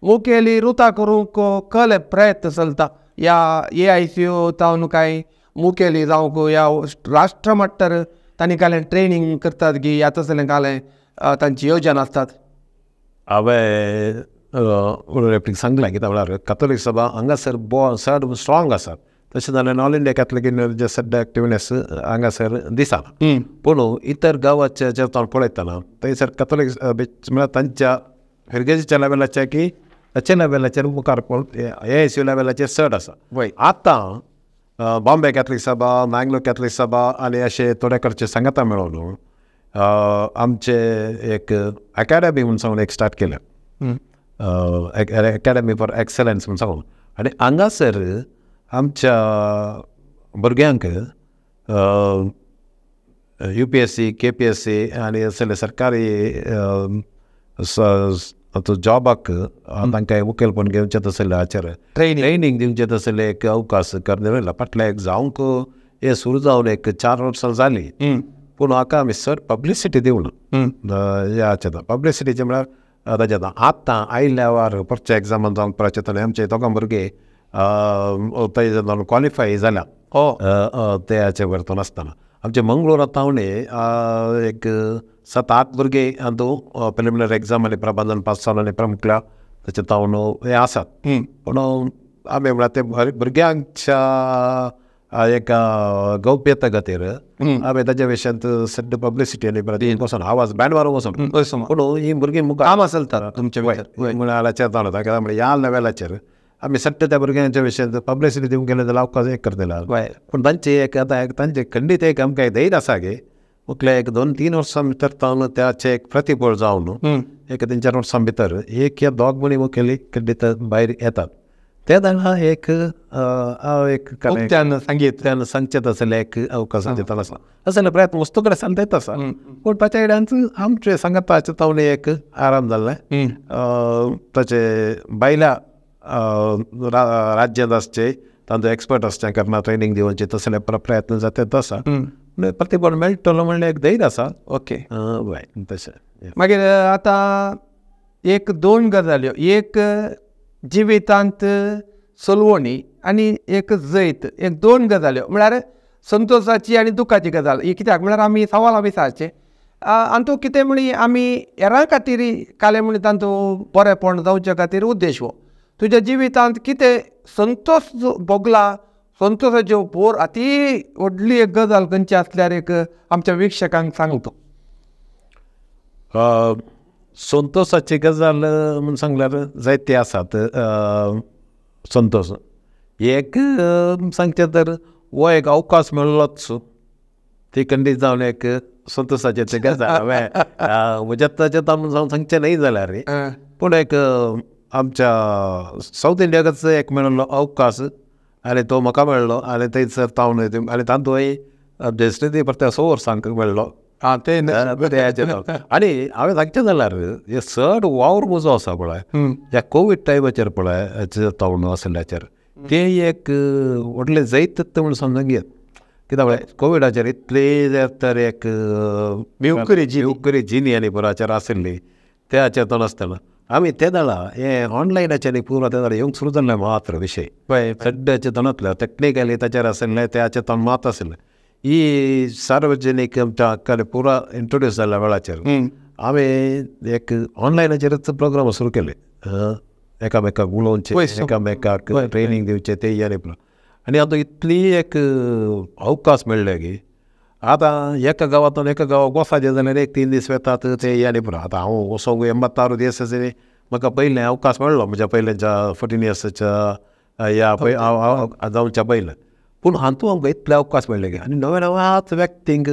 मुखेली रुता करूंक कले प्रयत्न चलता. ह्या AICU जावन कांय मुखेली जावंक ह्या राष्ट्र मट्टार तांणी कांय ट्रेनींग करतात गी ह्या तसलें कांय तांची योजना आसतात. हांवें सांगलें कित्याक म्हळ्यार कातोलीक सभा हांगासर भोव चड स्ट्रोंग आसात. तशें जाल्यार ऑल इंडिया कॅथलीक युनियनाचे सद्या एक्टिवनेस हांगासर दिसना. पूण इतर गांवाचे जे हांव पळयतना थंयसर कातोलीक म्हळ्यार तांच्या फिरगेजीच्या लेवलाचे की ताच्या लेवलाचेर मुखार AICU लेवलाचेर चड आसा. आतां बॉम्बे कॅथलीक सभा, मँगलोर कॅथलीक सभा आनी अशे थोडे कडचे सांगाता मेळोवन आमचे एक एकाडमी म्हूण सांगून एक स्टार्ट केल्या, एकाडमी फॉर एक्सलन्स म्हूण सांगून. आनी हांगासर आमच्या भुरग्यांक UPSC, KPSC आनी असले सरकारी जॉबाक तांकां मुखेलपण घेवचें तसलें हाचेर ट्रेनींग दिवचें तसलें एक अवकाश करून येयला. फाटल्या एक जावंक हें सुरू जावन एक 4 वर्सां जालीं पूण हाका आमी चड पब्लिसिटी दिवना. ह्या हाचें पब्लिसिटीचें म्हळ्यार ताचें आतां आयल्या वार परच्या एग्जामान जावंक परचें आमचे दोगां भुरगे थंय क्वॉलिफाय जाल्या ते हाचे वरतून आसतना आमचे मंगळूरा तावणे एक 7-8 भुरगे अंदू प्रिलिमिनरी एग्जाम आनी प्रबंधन पास जावन आनी प्रमुखल्या ताचे तावन हे आसात. पूण आमी म्हळ्यार ते भुरग्यांच्या एक गौप्यता खातीर हांवें ताज्या विशयांत सद्या पब्लिसिटी आनी वचोन आवाज बँड मारून वचोन पूण ही भुरगीं मुखार कामां चलतात तुमचे म्हळ्यार जालो कित्याक म्हळ्यार ह्या लेवलाचेर आमी सद्या त्या भुरग्यांच्या विशयांत पब्लिसिटी दिवंक गेले जाल्यार अवकाश एक करतले. पूण तांचे एक आतां एक तांचे खंडीत एक आमकां धैर्य आसा की मुखल्या एक 2-3 वर्सां भितर तावन त्याचे एक प्रतिबळ जावन एक 3-4 वर्सां भितर एक या दोग मणी मुखेली खंडीत भायर येतात. ते दांडा एक हांव एक उक्त्यान सांगचें तसलें एक अवकाश दितना आसा असले प्रयत्न वस्तू कडेन चलता येत आसा. पूण ताच्या कडेन आमचे सांगाताचे तावणे एक आराम जाल्लें ताचे भायल्या राज्यांत आसचे तांचो एक्सपर्ट आसचे करना ट्रेनींग दिवचे तसले प्रयत्न जाता आसा प्रतिबळ मेळटलो म्हणल्यार एक धैर्य आसा. ओके हय तशें. मागीर आतां एक 2 गजाल्यो, एक जिवितांत सलवणी आनी एक जैत, एक 2 गजाल्यो म्हळ्यार संतोशाची आनी दुखाची गजाल. ही कित्याक म्हळ्यार आमी सवाल विचारचे आनी कितें म्हणी आमी हेरां खातीर काले म्हणी तांचो बरेपण जावचे खातीर उद्देश हो. तुज्या जिवितांत कितें संतोश भोगला, संतोशाच्यो भोर अती व्हडली एक गजाल खंयची आसल्यार एक आमच्या वीक्षकांक सांगतो. संतोशाची गजाल म्हूण सांगल्यार जायते आसात. संतोश एक सांगचें तर हो एक अवकाश मेळ्ळोच ती खंडीत जावन एक संतोशाची ती गजाल हांवें म्हज्या ताचें जावन सांगचें न्हय जाल्यार पूण एक आमच्या सावथ इंडियाकच एक मेळिल्लो अवकाश आनी तो म्हाका मेळ्ळो आनी थंयसर तावन आनी तातूंय आमचे श्रीदी परते 100 वर्सांक मेळ्ळो. आं ते आनी हांवें सांगचें जाल्यार हे चड वावर म्हजो आसा पळय ह्या कोवीड टायमाचेर पळय तावन आसल्याचेर ते एक व्हडलें जैत म्हूण समजूंक येत. कित्याक म्हळ्यार कोविडाचेर इतली तर एक भिवकुरी जिनी आनी पुराचेर आशिल्ली त्याचेर तो नासतना आमी ते दाळा हे ऑनलायनाचेर आनी पुरो ते दाळा येवंक सुरू जाल्लें मात्र विशय सड्याचे तणांतले टॅक्निकली ताचेर आशिल्लें त्याचें तण मात आशिल्लें. ही सार्वजनीक आमच्या हक्कान पुरा इंट्रोड्यूस जाल्ल्या वेळाचेर आमी एक ऑनलायनाचेरच प्रोग्राम सुरू केले एकामेकाक उलोवचें एकामेकाक ट्रेनींग दिवचें ते आनी आनी आतां इतली एक अवकाश मेळ्ळे की आतां एका गांवांतल्यान एका गांवाक वचपाचें जाल्यार एक 3 दीस वेतात ते आनी पुरो. आतां हांव वचोंक 86 दीस आसले म्हाका पयलें अवकाश मेळ्ळो म्हज्या पयल्याच्या 14 इयर्साच्या ह्या पय हांव जावच्या पयलें. पूण हातूंत आमकां इतले अवकाश मेळ्ळे की आनी नव्या नव्याच व्यक्तींक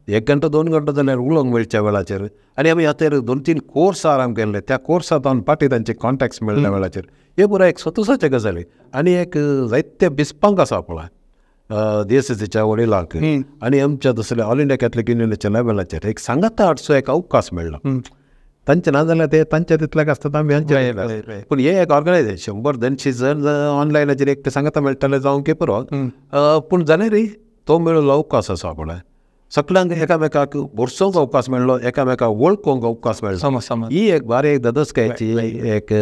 1 घंटो 2 घंटो जाल्यार उलोवंक मेळच्या वेळाचेर आनी आमी हातेर 2-3 कोर्स आराम केल्ले त्या कोर्सांत आमी पाटी तांचे कॉन्टेक्ट्स मेळ्ळ्या वेळाचेर हे पुरो एक संतोशाचे गजाली आनी एक जायते बिस्पांक आसा पळय डीएसएसीच्या वडिलांक आनी आमच्या दुसऱ्या ऑल इंडिया कॅथलिक युनियनाच्या लेवलाचेर एक सांगाता हाडचो एक अवकाश मेळ्ळो. तांचे ना जाल्यार ते तांच्या तितल्याक आसतात आमी हांचे. पूण हे एक ऑर्गनायजेशन 100-200 जण ऑनलायनाचेर एक ते सांगाता मेळटाले जावंक पुरो. पूण जाल्यार तो मेळ्ळो अवकाश आसा पळय सगळ्यांक एकामेकाक भरसोंक अवकाश मेळ्ळो एकामेकाक वळखूंक अवकाश मेळ्ळो. ही एक बारी एक ददसकायची एक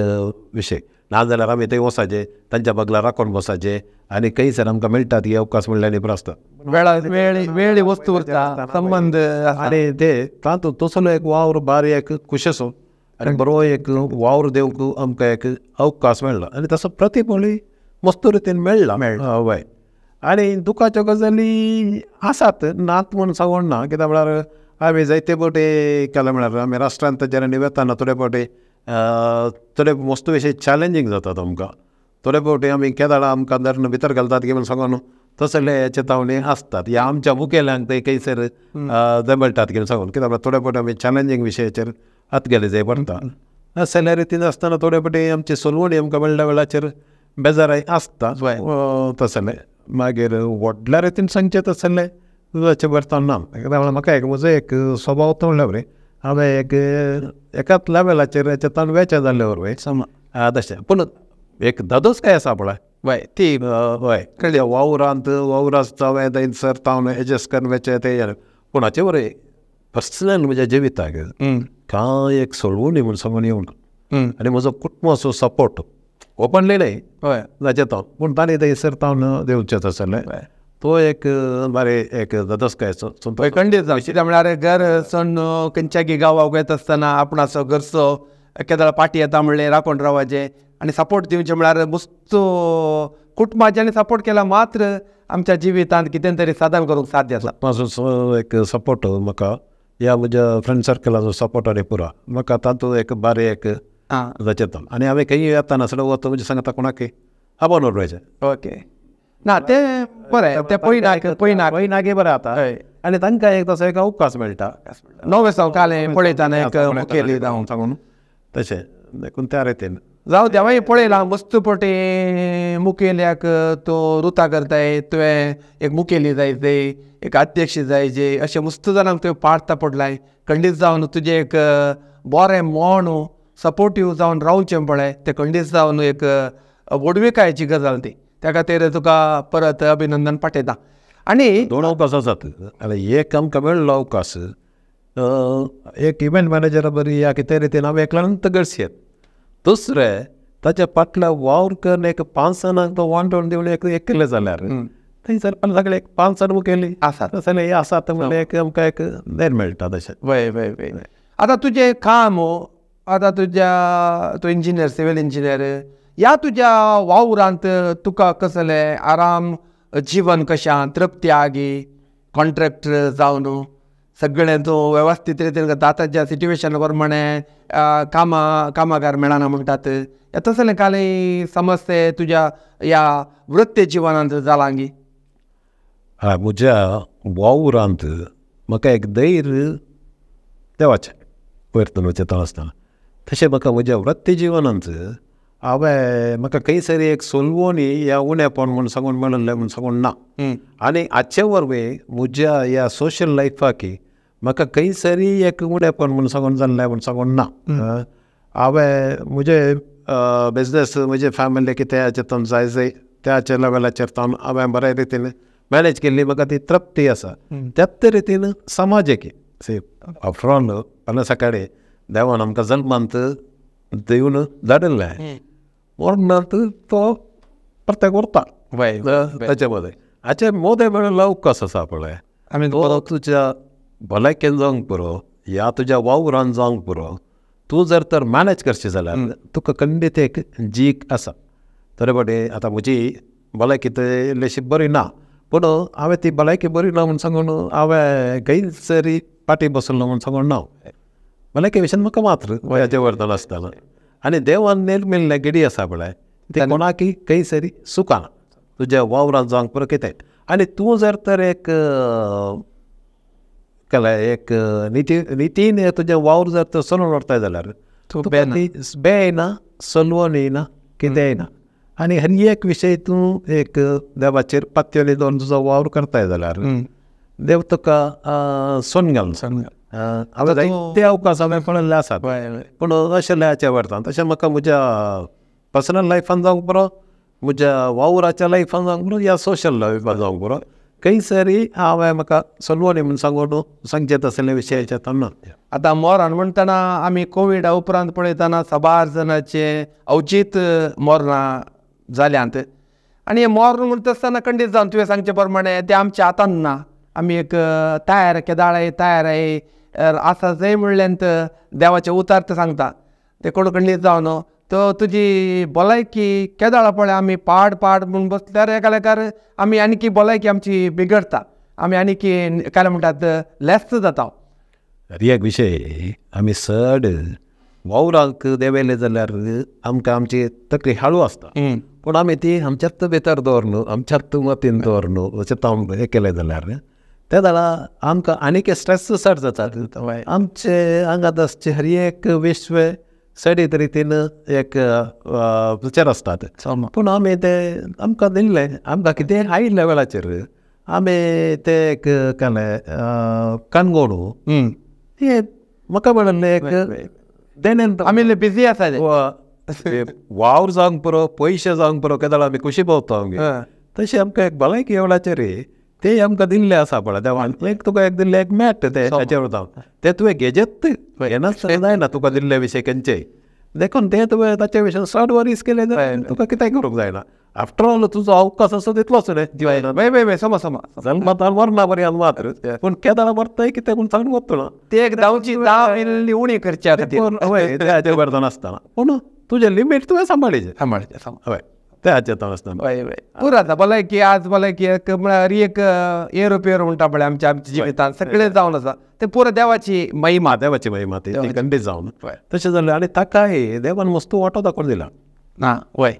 विशय. ना जाल्यार आमी थंय वचाचे तांच्या बगला राखून बसाचे आनी खंयसर आमकां मेळटात ही अवकाश म्हणल्यार न्ही आसता वेळा वेळ वस्तू उरता संबंद आनी ते तातूंत तसलो एक वावर बारी एक खुशेचो आनी बरो एक वावर दिवंक आमकां एक अवकाश मेळ्ळो आनी तसो प्रतिफळूय मस्त रितीन मेळ्ळा. हय आनी दुखाच्यो गजाली आसात नात म्हूण सांगूंक ना कित्याक म्हळ्यार आमी जायते फावटी केलें म्हळ्यार आमी राष्ट्रांत जेन्ना वेताना थोडे फावटी थोडे मस्त विशय चॅलेंजींग जातात आमकां. थोडे फावटी आमी केदाळा आमकां धरून भितर घालतात की म्हूण सांगून तसले चेतावणी आसतात ह्या आमच्या मुखेल्यांक ते खंयसर जमळटात की सांगून कित्याक म्हळ्यार थोडे फावटी आमी चॅलेंजींग विशयाचेर हात गेले जाय पडटा. असल्या रितीन आसतना थोडे फावटी आमची सोलवणी आमकां मेळ्ळ्या वेळाचेर बेजाराय आसता तसलें. मागीर व्हडल्या रितीन सांगचें तसलें तुजाचें बरता ना कित्याक म्हळ्यार म्हाका एक म्हजो एक स्वभाव तो म्हणल्यार बरें हांवें एक एकाच लेवलाचेर चेतान वेचें जाल्ले वरवीं तशें. पूण एक दादोस काय आसा पळय हय ती हय कळ्ळें वावरांत वावर आसता हांवें थंयसर तावन एडजस्ट करून वेचें तें. पूण हाचे वरवीं पर्सनल म्हज्या जिविताक कांय एक सोडवणी म्हूण सांगून येवना आनी म्हजो कुटुंबाचो सपोर्ट ओपनली न्हय हय जाचें तो पूण ताणें थंयसर तावन दिवचें तसलें तो एक बरें एक ददसकायचो खंडीत जावं. कित्याक म्हळ्यार घर सण खंयच्यागी गांवाक वयता आसतना आपणाचो घरचो केदळ पाटी येता म्हणलें राखून रावपाचें आनी सपोर्ट दिवचें म्हळ्यार मस्त कुटुंबाच्यानी सपोर्ट केला मात्र आमच्या जिवितांत कितें तरी साधन करूंक साध्य आसा. म्हाजो एक सपोर्ट म्हाका ह्या म्हज्या फ्रेंड सर्कलाचो सपोर्ट आनी पुरो म्हाका तातूंत एक बरें एक जाचें. आनी हांवें खंय येता नासलो वता म्हणजे सांगता कोणाकय आबोन उडवायचें. ओके ना तें बरें तें पळयनाक पळयनाक पळयनाकी बरें जाता आनी तांकां एक तसो एक अवकाश मेळटा. नवें सवकालें पळयतना एक मुखेली जावन सांगून तशें देखून त्या रितीन जावं दें. हांवें पळयलां मस्त पटी मुखेल्याक तूं रुता करताय, तुवें एक मुखेली जाय जे एक अध्यक्ष जाय जे अशें मस्त जाणांक तुवें पार्ता पडलाय. खंडीत जावन तुजें एक बरें मन सपोर्टीव जावन रावचें पळय तें खंडीत जावन एक व्हडविकायेची गजाल ती. त्या खातीर तुका परत अभिनंदन पाठयता. आनी दोन अवकाश आसात. एक आमकां मेळ्ळो अवकाश एक इव्हेंट मॅनेजरा बरी या कितें रितीन हांव एकल्यानूच गरसेत. दुसरें ताच्या फाटल्या वावर करून एक 5 जाणांक तो वांटोवन दिवन एक केलें जाल्यार थंयसर पण सगळे एक 5 जाण मुखेली आसात तशें हें आसात म्हणल्यार एक आमकां एक धैर्य मेळटा तशें. वय वय वय. आतां तुजें काम आतां तुज्या तूं इंजिनियर सिवील इंजिनियर ह्या तुज्या वावरांत तुका कसलें आराम जिवन कशें तृप्ती आगी कॉन्ट्रॅक्टर जावन सगळें तूं वेवस्थीत रितीन करता. आतांच्या सिट्युएशन प्रमाणे कामां कामागार मेळना म्हणटात तसलें कांय समस्या तुज्या ह्या वृत्ती जिवनांत जालां गी? हय, म्हज्या वावरांत म्हाका एक धैर्य देवाचें वयर वचता आसतना तशें म्हाका म्हज्या वृत्ती जिवनांत हांवें म्हाका खंयसर एक सोलवणी ह्या उणेपण म्हूण सांगून मेळिल्लें म्हूण सांगून ना. आनी हाचे वरवीं म्हज्या ह्या सोशल लायफाक म्हाका खंयसरी एक उणेपण म्हूण सांगून जाल्लें म्हूण सांगून ना. हांवें म्हजे बिजनेस म्हजे फॅमिली कितें चिंतून जाय जाय त्याच्या लेवलाचेर हांवें बरे रितीन मॅनेज केल्ली म्हाका ती तृप्ती आसा. त्याच रितीन समाजीक सी आफ्टर ऑल फाल्यां सकाळीं देवान आमकां जल्मांत दिवन धाडिल्लें मरणांत तो प्रत्येक उरता ताचे मदें हाचे मोदें मेळिल्लो अवकाश आसा पळय आमी तो तुज्या भलायकेन जावंक पुरो ह्या तुज्या वावरान जावंक पुरो तूं जर तर मॅनेज करशी जाल्यार तुका खंडीत एक जीक आसा. तरी फावटी आतां म्हजी भलायकी तर इल्लीशी बरी ना पूण हांवें ती भलायकी बरी ना म्हूण सांगून हांवें खंयसरी फाटीं बसलो म्हूण सांगून ना. भलायकी विशयान म्हाका मात्र वयाचें वरतलो आसतना आनी देवान निर्मिल्लें गिडी आसा पळय तें कोणाकय खंयसरी सुखाना तुज्या वावरान जावंक पुरो कितें. आनी तूं जर तर एक केलें एक निती नितीन तुजें वावर जर तर चलोवन व्हरताय जाल्यार तुका ती बे येना सलवण येना कितें येना. आनी हर एक विशय तूं एक देवाचेर पातयेवन दवरून तुजो वावर करताय जाल्यार देव तुका सोन घालना. हांवें जायते अवकाश हांवें पळयल्ले आसात पूण अशें लयाचे व्हरता तशें म्हाका म्हज्या पर्सनल लायफान जावंक पुरो म्हज्या वावराच्या लायफान जावंक पुरो ह्या सोशल लायफान जावंक पुरो खंयसरी हांवें म्हाका सलवणी म्हूण सांगून सांगचें तसले विशयाचें ना. आतां मरण म्हणटना आमी कोविडा उपरांत पळयतना साबार जाणांचे अवचीत मरणां जाल्यांत. आनी मरण म्हणटा आसतना खंडीत जावन तुवें सांगचे प्रमाणे तें आमच्या हातान ना. आमी एक तयार केदाळाय तयार आसा जंय म्हणल्यान देवाचें उतार तें सांगता तें कोण खंडीत जावन तो तुजी भलायकी केदाळा पळय आमी पाड पाड म्हूण बसल्यार एकालेकार आमी आनीकी भलायकी आमची बिगडता आमी आनीकी काय म्हणटात लेस जाता. एक विशय आमी चड वावराक देंवयले जाल्यार आमकां आमची तकली हाळू आसता पूण आमी ती आमच्याच भितर दवरन आमच्याच मतीन दवरन अशें तावन हें केलें जाल्यार तें जाल्यार आमकां आनीक स्ट्रेस चड जाता. आमचे आंगांत आसचे हर एक विश्व सडीत रितीन एक विचार आसतात पूण आमी ते आमकां दिल्लें आमकां कितें आयिल्ल्या वेळाचेर आमी ते एक केलें काणगोणू हें म्हाका मेळिल्लें एक देणें. आमी बिजी आसा वावर जावंक पुरो पयशे जावंक पुरो केदाळ आमी खुशी पावता आमगे तशें आमकां एक भलायकी वेळाचेर ते आमकां दिल्लें आसा पळय देवान एक तुका एक दिल्लें एक मेळटा तें हाचेर वता तें तुवें घेजेत घेनासतना जायना तुका दिल्ले विशय खंयचेय देखून तें तुवें ताचे विशय चड वरीस केलें जाल्यार तुका कितें करूंक जायना. आफ्टर ऑल तुजो अवकाश आसा तितलोच न्हय वय वय वय समज समज जल्मातान मरना पर्यंत मात्र पूण केदाळ मरताय कितें म्हूण सांगून वतलो ते एक धांवची धांव इल्ली उणी करच्या खातीर हय हाचेर वरतना आसतना पूण तुजें लिमीट तुवें सांबाळचें सांबाळचें. हय. ते हाचे आसना. हय हय पुरो आसा भलायकी आज भलायकी एक म्हळ्यार एक एरोपेर म्हणटा पळय आमच्या आमच्या जिवितांत सगळें जावन आसा तें पुरो देवाची महिमा. देवाची महिमा ती खंडीत जावन तशें जालें. आनी ताकाय देवान वस्तू वांटो दाखोवन दिला. ना वय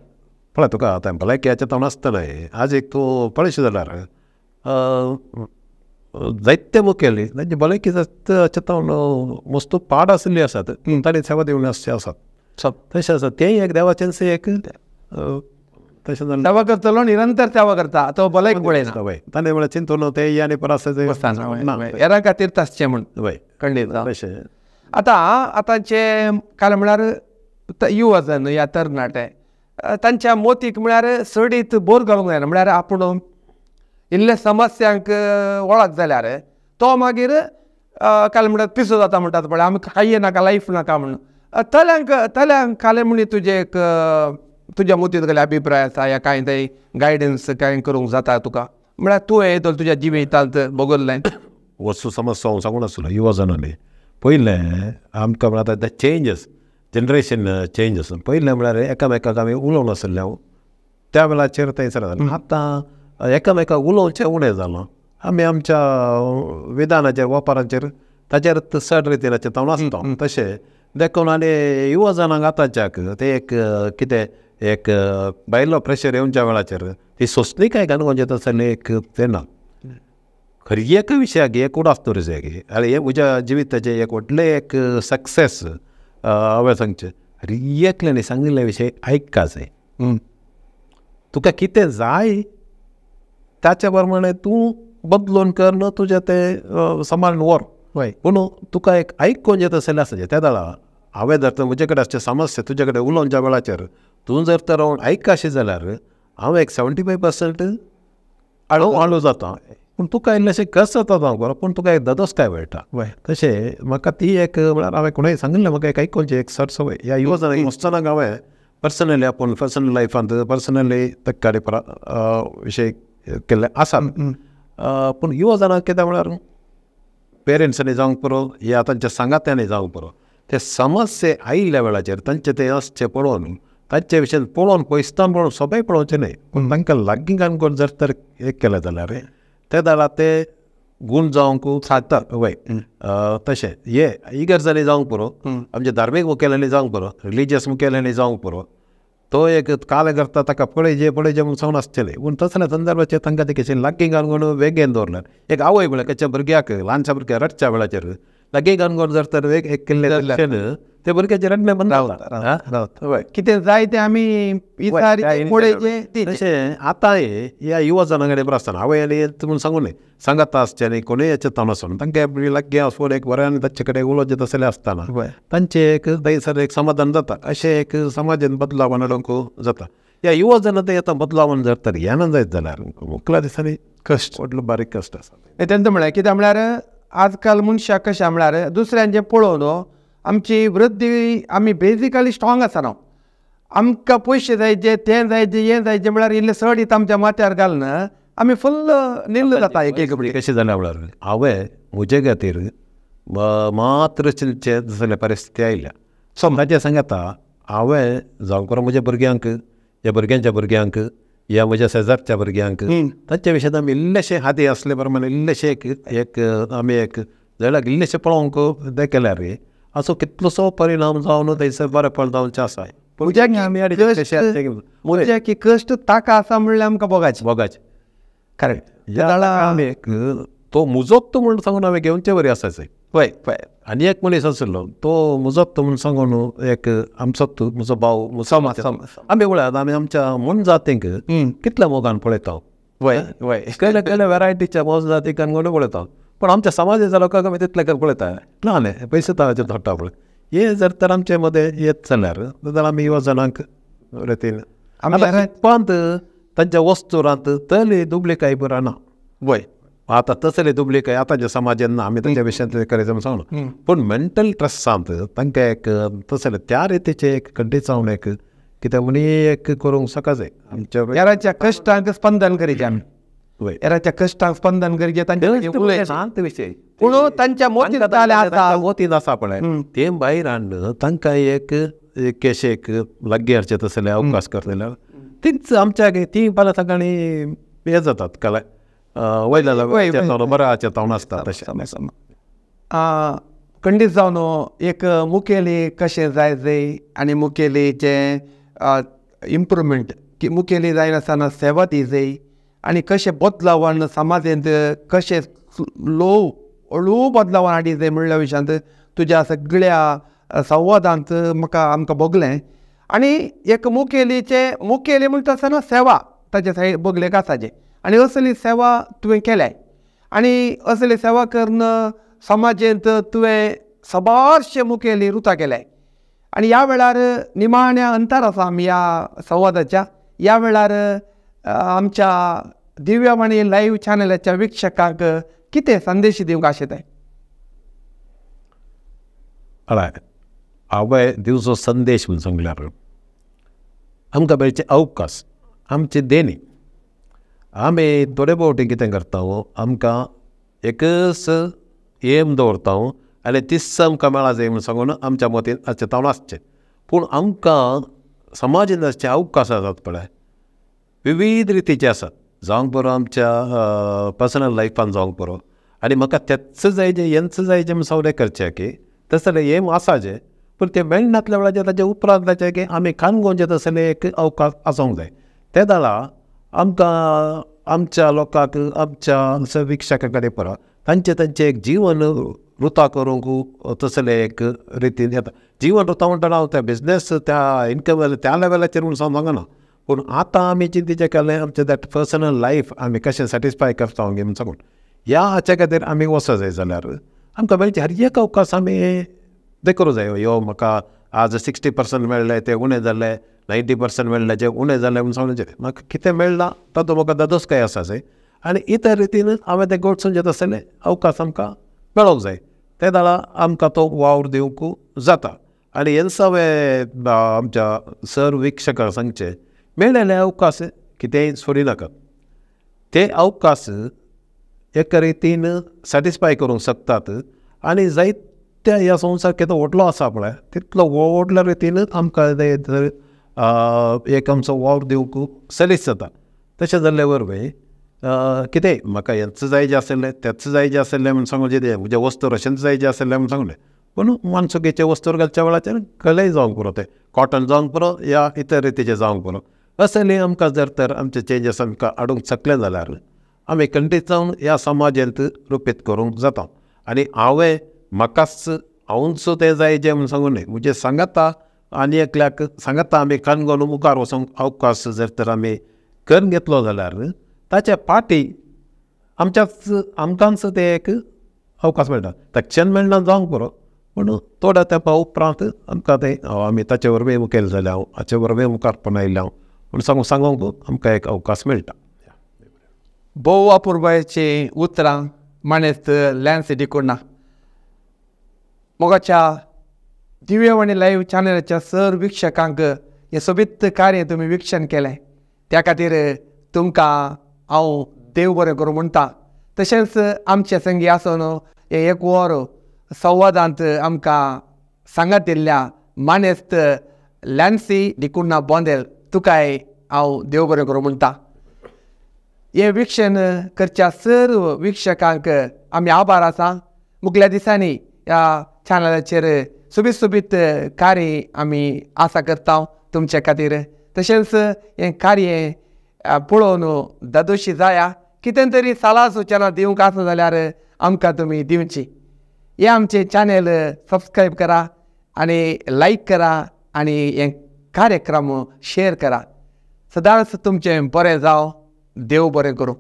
पळय तुका आतां भलायकी हाचें तावन आसतना आज एक तूं पळयशें जाल्यार जायते मुखेली तांची भलायकी हाचें तावन वस्तू पाड आशिल्ली आसात तांणी सेवा दिवन आसचे आसात तशें आसा तेंय एक देवाचेंच एक तशें जालें. सेवा करतलो निरंतर सेवा करता तो भलायकी पळयना. वय ताणें म्हळ्यार चिंतून तें आनी परत हेरां खातीर आसचें म्हूण. वय खंडीत तशें. आतां आतांचे काल म्हळ्यार युवजन या तरणाटे तांच्या मोतीक म्हळ्यार चडीत बोर घालूंक जायना. म्हळ्यार आपूण इल्ले समस्यांक वळख जाल्यार तो मागीर काल म्हणटात पिसो जाता म्हणटात पळय आमकां कांय नाका लायफ नाका म्हूण. तल्यांक तल्यांक काले म्हणी तुजें एक तुज्या मोतींत कसले अभिप्राय आसा या कांय थंय गायडन्स कांय करूंक जाता तुका म्हळ्यार तूं हें तुज्या जिवितांत भोगल्लें वस्तू समज हांव सांगून आसलो युवजनांनी पयलें आमकां म्हळ्यार आतां चेंजस जनरेशन चेंजस पयलें म्हळ्यार एकामेकाक आमी उलोवन आशिल्ले हांव त्या वेळाचेर थंयसर जालें. आतां एकामेकाक उलोवचें उणें जालां. आमी आमच्या विधानाचेर वेपारांचेर ताचेर चड रितीन तावन आसता तशें देखून. आनी युवजनांक आतांच्याक ते एक कितें एक भायलो प्रेशर येवच्या वेळाचेर ती सोंसणीकाय घालून तसलें एक तें ना. खरी एक विशयाक एक उडास दवरिजाय आनी हें म्हज्या जिविताचें एक व्हडलें एक सक्सेस हांवें सांगचें हर एकल्यान सांगिल्ले विशय आयकपा जाय. तुका कितें जाय ताच्या प्रमाणे तूं बदलून कर तुजें तें सांबाळून व्हर. पूण तुका एक आयकून येता तसलें आसता त्या वेळार हांवें जर तर म्हजे कडेन आसचे समस्या तुजे कडेन उलोवच्या वेळाचेर तूं जर तर रावन आयकशी जाल्यार हांव एक 75% हाळू जाता. पूण तुका इल्लेशें कस जाता बरो पूण तुका एक ददोसकाय मेळटा. तशें म्हाका ती एक म्हळ्यार हांवें कोणें सांगिल्लें म्हाका एक आयकुची एक सर संवय ह्या युवजनांक वचतना हांवें पर्सनली आपूण पर्सनल लायफांत पर्सनली तक्काडी विशय केल्ले आसात. पूण युवजनांक कितें म्हळ्यार पेरंट्सांनी जावंक पुरो या तांच्या सांगात्यांनी जावंक पुरो ते समस्ये आयिल्ल्या वेळाचेर तांचे ते आसचे पळोवन तांचे विशयान पळोवन पयसतान पळोवन सगळें पळोवचें न्हय पूण तांकां लागीं घालून जर तर एक केलें जाल्यार ते जाल्यार ते गूण जावंक सादता. वय तशें हे इगर्जांनी जावंक पुरो आमच्या धार्मीक मुखेल्यांनी जावंक पुरो रिलिजियस मुखेल्यांनी जावंक पुरो तो एक काल करता ताका पळयजे पळयजे म्हूण सांगून आसचेलें. पूण तसल्या संदर्भाचेर तांकां ते कशें लागीं घालून वेगेन दवरल्यार एक आवय म्हळ्यार कशें भुरग्याक ल्हानशा भुरग्याक रडच्या वेळाचेर लागीं घालून जर तर एक केल्लें ते भुरग्याचें रडणें बंद रावता. कितें जाय तें आमी तशें आतां ह्या युवजनां कडेन बरें आसतना आवय आनी म्हूण सांगू न्हय सांगाता आसचें न्ही कोणूय हेचें ताण आसून तांकां लागीं आसून एक बऱ्यान तांचे कडेन उलोवचें तसलें आसतना तांचें एक थंयसर एक समाधान जाता. अशें एक समाजान बदलावान हाडूंक जाता. ह्या युवजनां ते आतां बदलावान जर तर येना जायत जाल्यार मुखल्या दिसांनी कश्ट व्हडलो बारीक कश्ट आसा. तेंच म्हळ्यार कितें म्हळ्यार आजकाल मनशाक कशें म्हळ्यार दुसऱ्यांचें पळोवन आमची वृद्धी आमी बेजिकली स्ट्रॉंग आसना. आमकां पयशे जायचे तें जायचे हें जायचें म्हळ्यार इल्लें चड आमच्या माथ्यार घालून आमी फुल्ल निल्ल जाता एक एक कशें जालें म्हळ्यार हांवें म्हजे खातीर मात्र चिंतचें जाल्ल्या परिस्थिती आयल्या. सो ताचें सांगता हांवें जावं करून म्हज्या भुरग्यांक ह्या भुरग्यांच्या भुरग्यांक ह्या म्हज्या शेजारच्या भुरग्यांक तांच्या विशयांत आमी इल्लेशे हाती आसले प्रमाणे इल्लेशे एक एक आमी एक जाल्यार इल्लेशे पळोवंक तें केल्यार असो कितलोसो परिणाम जावन थंयसर बरें जावचें आसा. म्हज्या की कश्ट ताका आसा म्हणल्यार आमकां भोगाचें भोगाचें करेक्ट. आमी एक तो मुजोत म्हूण सांगून हांवें घेवचे बरी आसाच. वय वय आनी एक मनीस आशिल्लो तो मुजोत म्हूण सांगून एक आमचो म्हजो भाव आमी म्हळ्यार आमी आमच्या मोनजातींक कितल्या मोगान पळयता. वय वय केल्या केल्या वेरायटीच्या मोनजातीक आनी पळयता पूण आमच्या समाजाच्या लोकांक आमी तितले पळयता ना न्ही पयशे ताचे थोडटा पळय हे जर तर आमचे मदें येत जाल्यार जाल्यार आमी युवजनांक रितीन आतां शिकपांत तांच्या वस्तुरांत तली दुबलीकाय बरो ना. वय आतां तसली दुबलीकाय आतांच्या समाजान ना आमी तांच्या विशयांत करायचें म्हूण सांगलो पूण मेंटल ट्रस्टांत तांकां एक तसलें त्या रितीचें एक खंडीत एक कितें म्हणी एक करूंक शकाय आमच्या हेरांच्या कश्टांक स्पंदन करीचें आमी. हेरांच्या कश्टांक स्पंदन करीचें तांचे विशय पूण तांच्या मोतींत आसा मोतींत आसा पळय तें भायर हाडून तांकां एक केशेक लागीं हाडचें तसले अवकाश करतले तीच आमच्या ती फाल्यां सकाळीं हें जातात कळ्ळें वयल्या बऱ्या चेतावण आसता तशें. खंडीत जावन एक मुखेली कशें जाय जाय आनी मुखेलीचें इम्प्रुवमेंट की मुखेली जायनासतना सेवा दी जाय आनी कशें बदलावान समाजेंत कशें ल्हव हळू बदलावान हाडी जाय म्हणल्या विशयांत तुज्या सगळ्या संवादांत म्हाका आमकां भोगलें. आनी एक मुखेलीचें मुखेली म्हणटा आसतना सेवा ताचे साय बगलेक आसा जें आनी असली सेवा तुवें केल्या आनी असली सेवा करून समाजेंत तुवें सबारशे मुखेली रुता केल्याय. आनी ह्या वेळार निमाण्या अंतर आसा आमी ह्या संवादाच्या ह्या वेळार आमच्या दिव्यवाणी लायव्ह चॅनलाच्या वीक्षकांक कितें संदेश दिवंक आशेताय? हय, हांवें दिवचो संदेश म्हूण सांगल्यार आमकां मेळचे अवकाश आमची देणी. आमी थोडे भोवटी कितें करता आमकां एकच एम दवरता आनी तीच आमकां मेळा जाय म्हूण सांगून आमच्या मतीन आसचें तावन आसचें. पूण आमकां समाजान आसचे अवकाश आसात पळय विविध रितीचे आसात, जावंक पुरो आमच्या पर्सनल लायफान जावंक पुरो आनी म्हाका तेच जाय जें हेंच जाय जें म्हूण सगळें करचें की तशें जाल्यार एम आसा जें पूण तें मेळनातल्या वेळाचेर ताचे उपरांत जाचें की आमी कानगोवचें तसलें एक अवकाश आसूंक जाय. ते दाला आमकां आमच्या लोकांक आमच्या वीक्षकां कडेन पळय तांचें तांचें एक जीवन रुता करूंक तसलें एक रितीन येता. जीवन रुता म्हणटना हांव त्या बिजनेस त्या इनकम त्या लेवलाचेर म्हूण सांगना, पूण आतां आमी चिंतीचें केलें आमचें that personal life आमी कशें सॅटिस्फाय करता म्हूण सांगून ह्या हाच्या खातीर आमी वचो जाय जाल्यार आमकां मेळचे हर एक अवकाश आमी ते करूं जाय. यो म्हाका आज 60% मेळ्ळें तें उणें जालें, 90% मेळ्ळें जें उणें जालें म्हूण सांगून म्हाका कितें मेळ्ळां तातूंत म्हाका दादोसकाय आसा जाय आनी इतर रितीन हांवें तें गोडसून जें आसलें अवकाश आमकां मेळोंक जाय. ते दाळा आमकां तो वावर दिवंक जाता. आनी हेंच हांवें आमच्या सर वीक्षकांक सांगचें मेळ्ळेले अवकाश कितेंय सोडिनाकात, ते अवकाश एका रितीन सॅटिस्फाय करूंक शकतात आनी जायत्या ह्या संवसार कितें व्हडलो आसा पळय तितलो व्हडल्या रितीन आमकां एक आमचो वावर दिवंक सलीस जाता. तशें जाल्ले वरवीं कितेंय म्हाका हेंच जाय जें आसलें तेंच जाय जें आसलें म्हूण सांगूं जें म्हजें वस्तूर अशेंच जाय जें आसलें म्हूण सांगलें, पूण मानसुकेचें वस्तूर घालच्या वेळाचेर कलेय जावंक पुरो, तें कॉटन जावंक पुरो या इतर रितीचें जावंक पुरो. असले आमकां जर तर आमचे चेंजीस आमकां हाडूंक शकले जाल्यार आमी खंडीत जावन ह्या समाजांत रुपीत करूंक जाता. आनी हांवें म्हाकाच हांवूच तें जाय जें म्हूण सांगूं न्हय, म्हजें सांगाता आनी एकल्याक सांगाता आमी कानगोन मुखार वचूंक अवकाश जर तर आमी करून घेतलो जाल्यार ताच्या फाटी आमच्याच आमकांच ते एक अवकाश मेळटा. तक्षण मेळना जावंक पुरो, पूण थोड्या तेंपा उपरांत आमकां तें आमी ताचे वरवीं मुखेल जाल्या हांव हाचे वरवीं मुखार पण आयिल्लें हांव म्हूण सांगूंक आमकां एक अवकाश मेळटा. भोव अपुरबायेचीं उतरां मानेस्त लॅन्सी डिकुन्हा. मोगाच्या दिव्यवाणी लायव्ह चॅनलाच्या सर वीक्षकांक हें सोबीत कार्य तुमी वीक्षण केलें त्या खातीर तुमकां हांव देव बरें करूं म्हणटा. तशेंच आमचे संगी आसून हें एक वर संवादांत आमकां सांगात दिल्ल्या मानेस्त लॅन्सी डिकुन्हा बोंदेल तुकाय हांव देव बरें करूं म्हणटा. हें वीक्षण करच्या सर्व वीक्षकांक आमी आभार आसा. मुखल्या दिसांनी ह्या चॅनलाचेर सोबीत सोबीत कार्य आमी आसा करता तुमचे खातीर. तशेंच हें कार्य पळोवन दादोशी जाया कितें तरी सलाह सुचना दिवंक आसा जाल्यार आमकां तुमी दिवची. हें आमचें चॅनल सबस्क्रायब करा आनी लायक करा आनी हें कार्यक्रम शेअर करा. सदांच तुमचें बरें जावं, देव बरें करूं.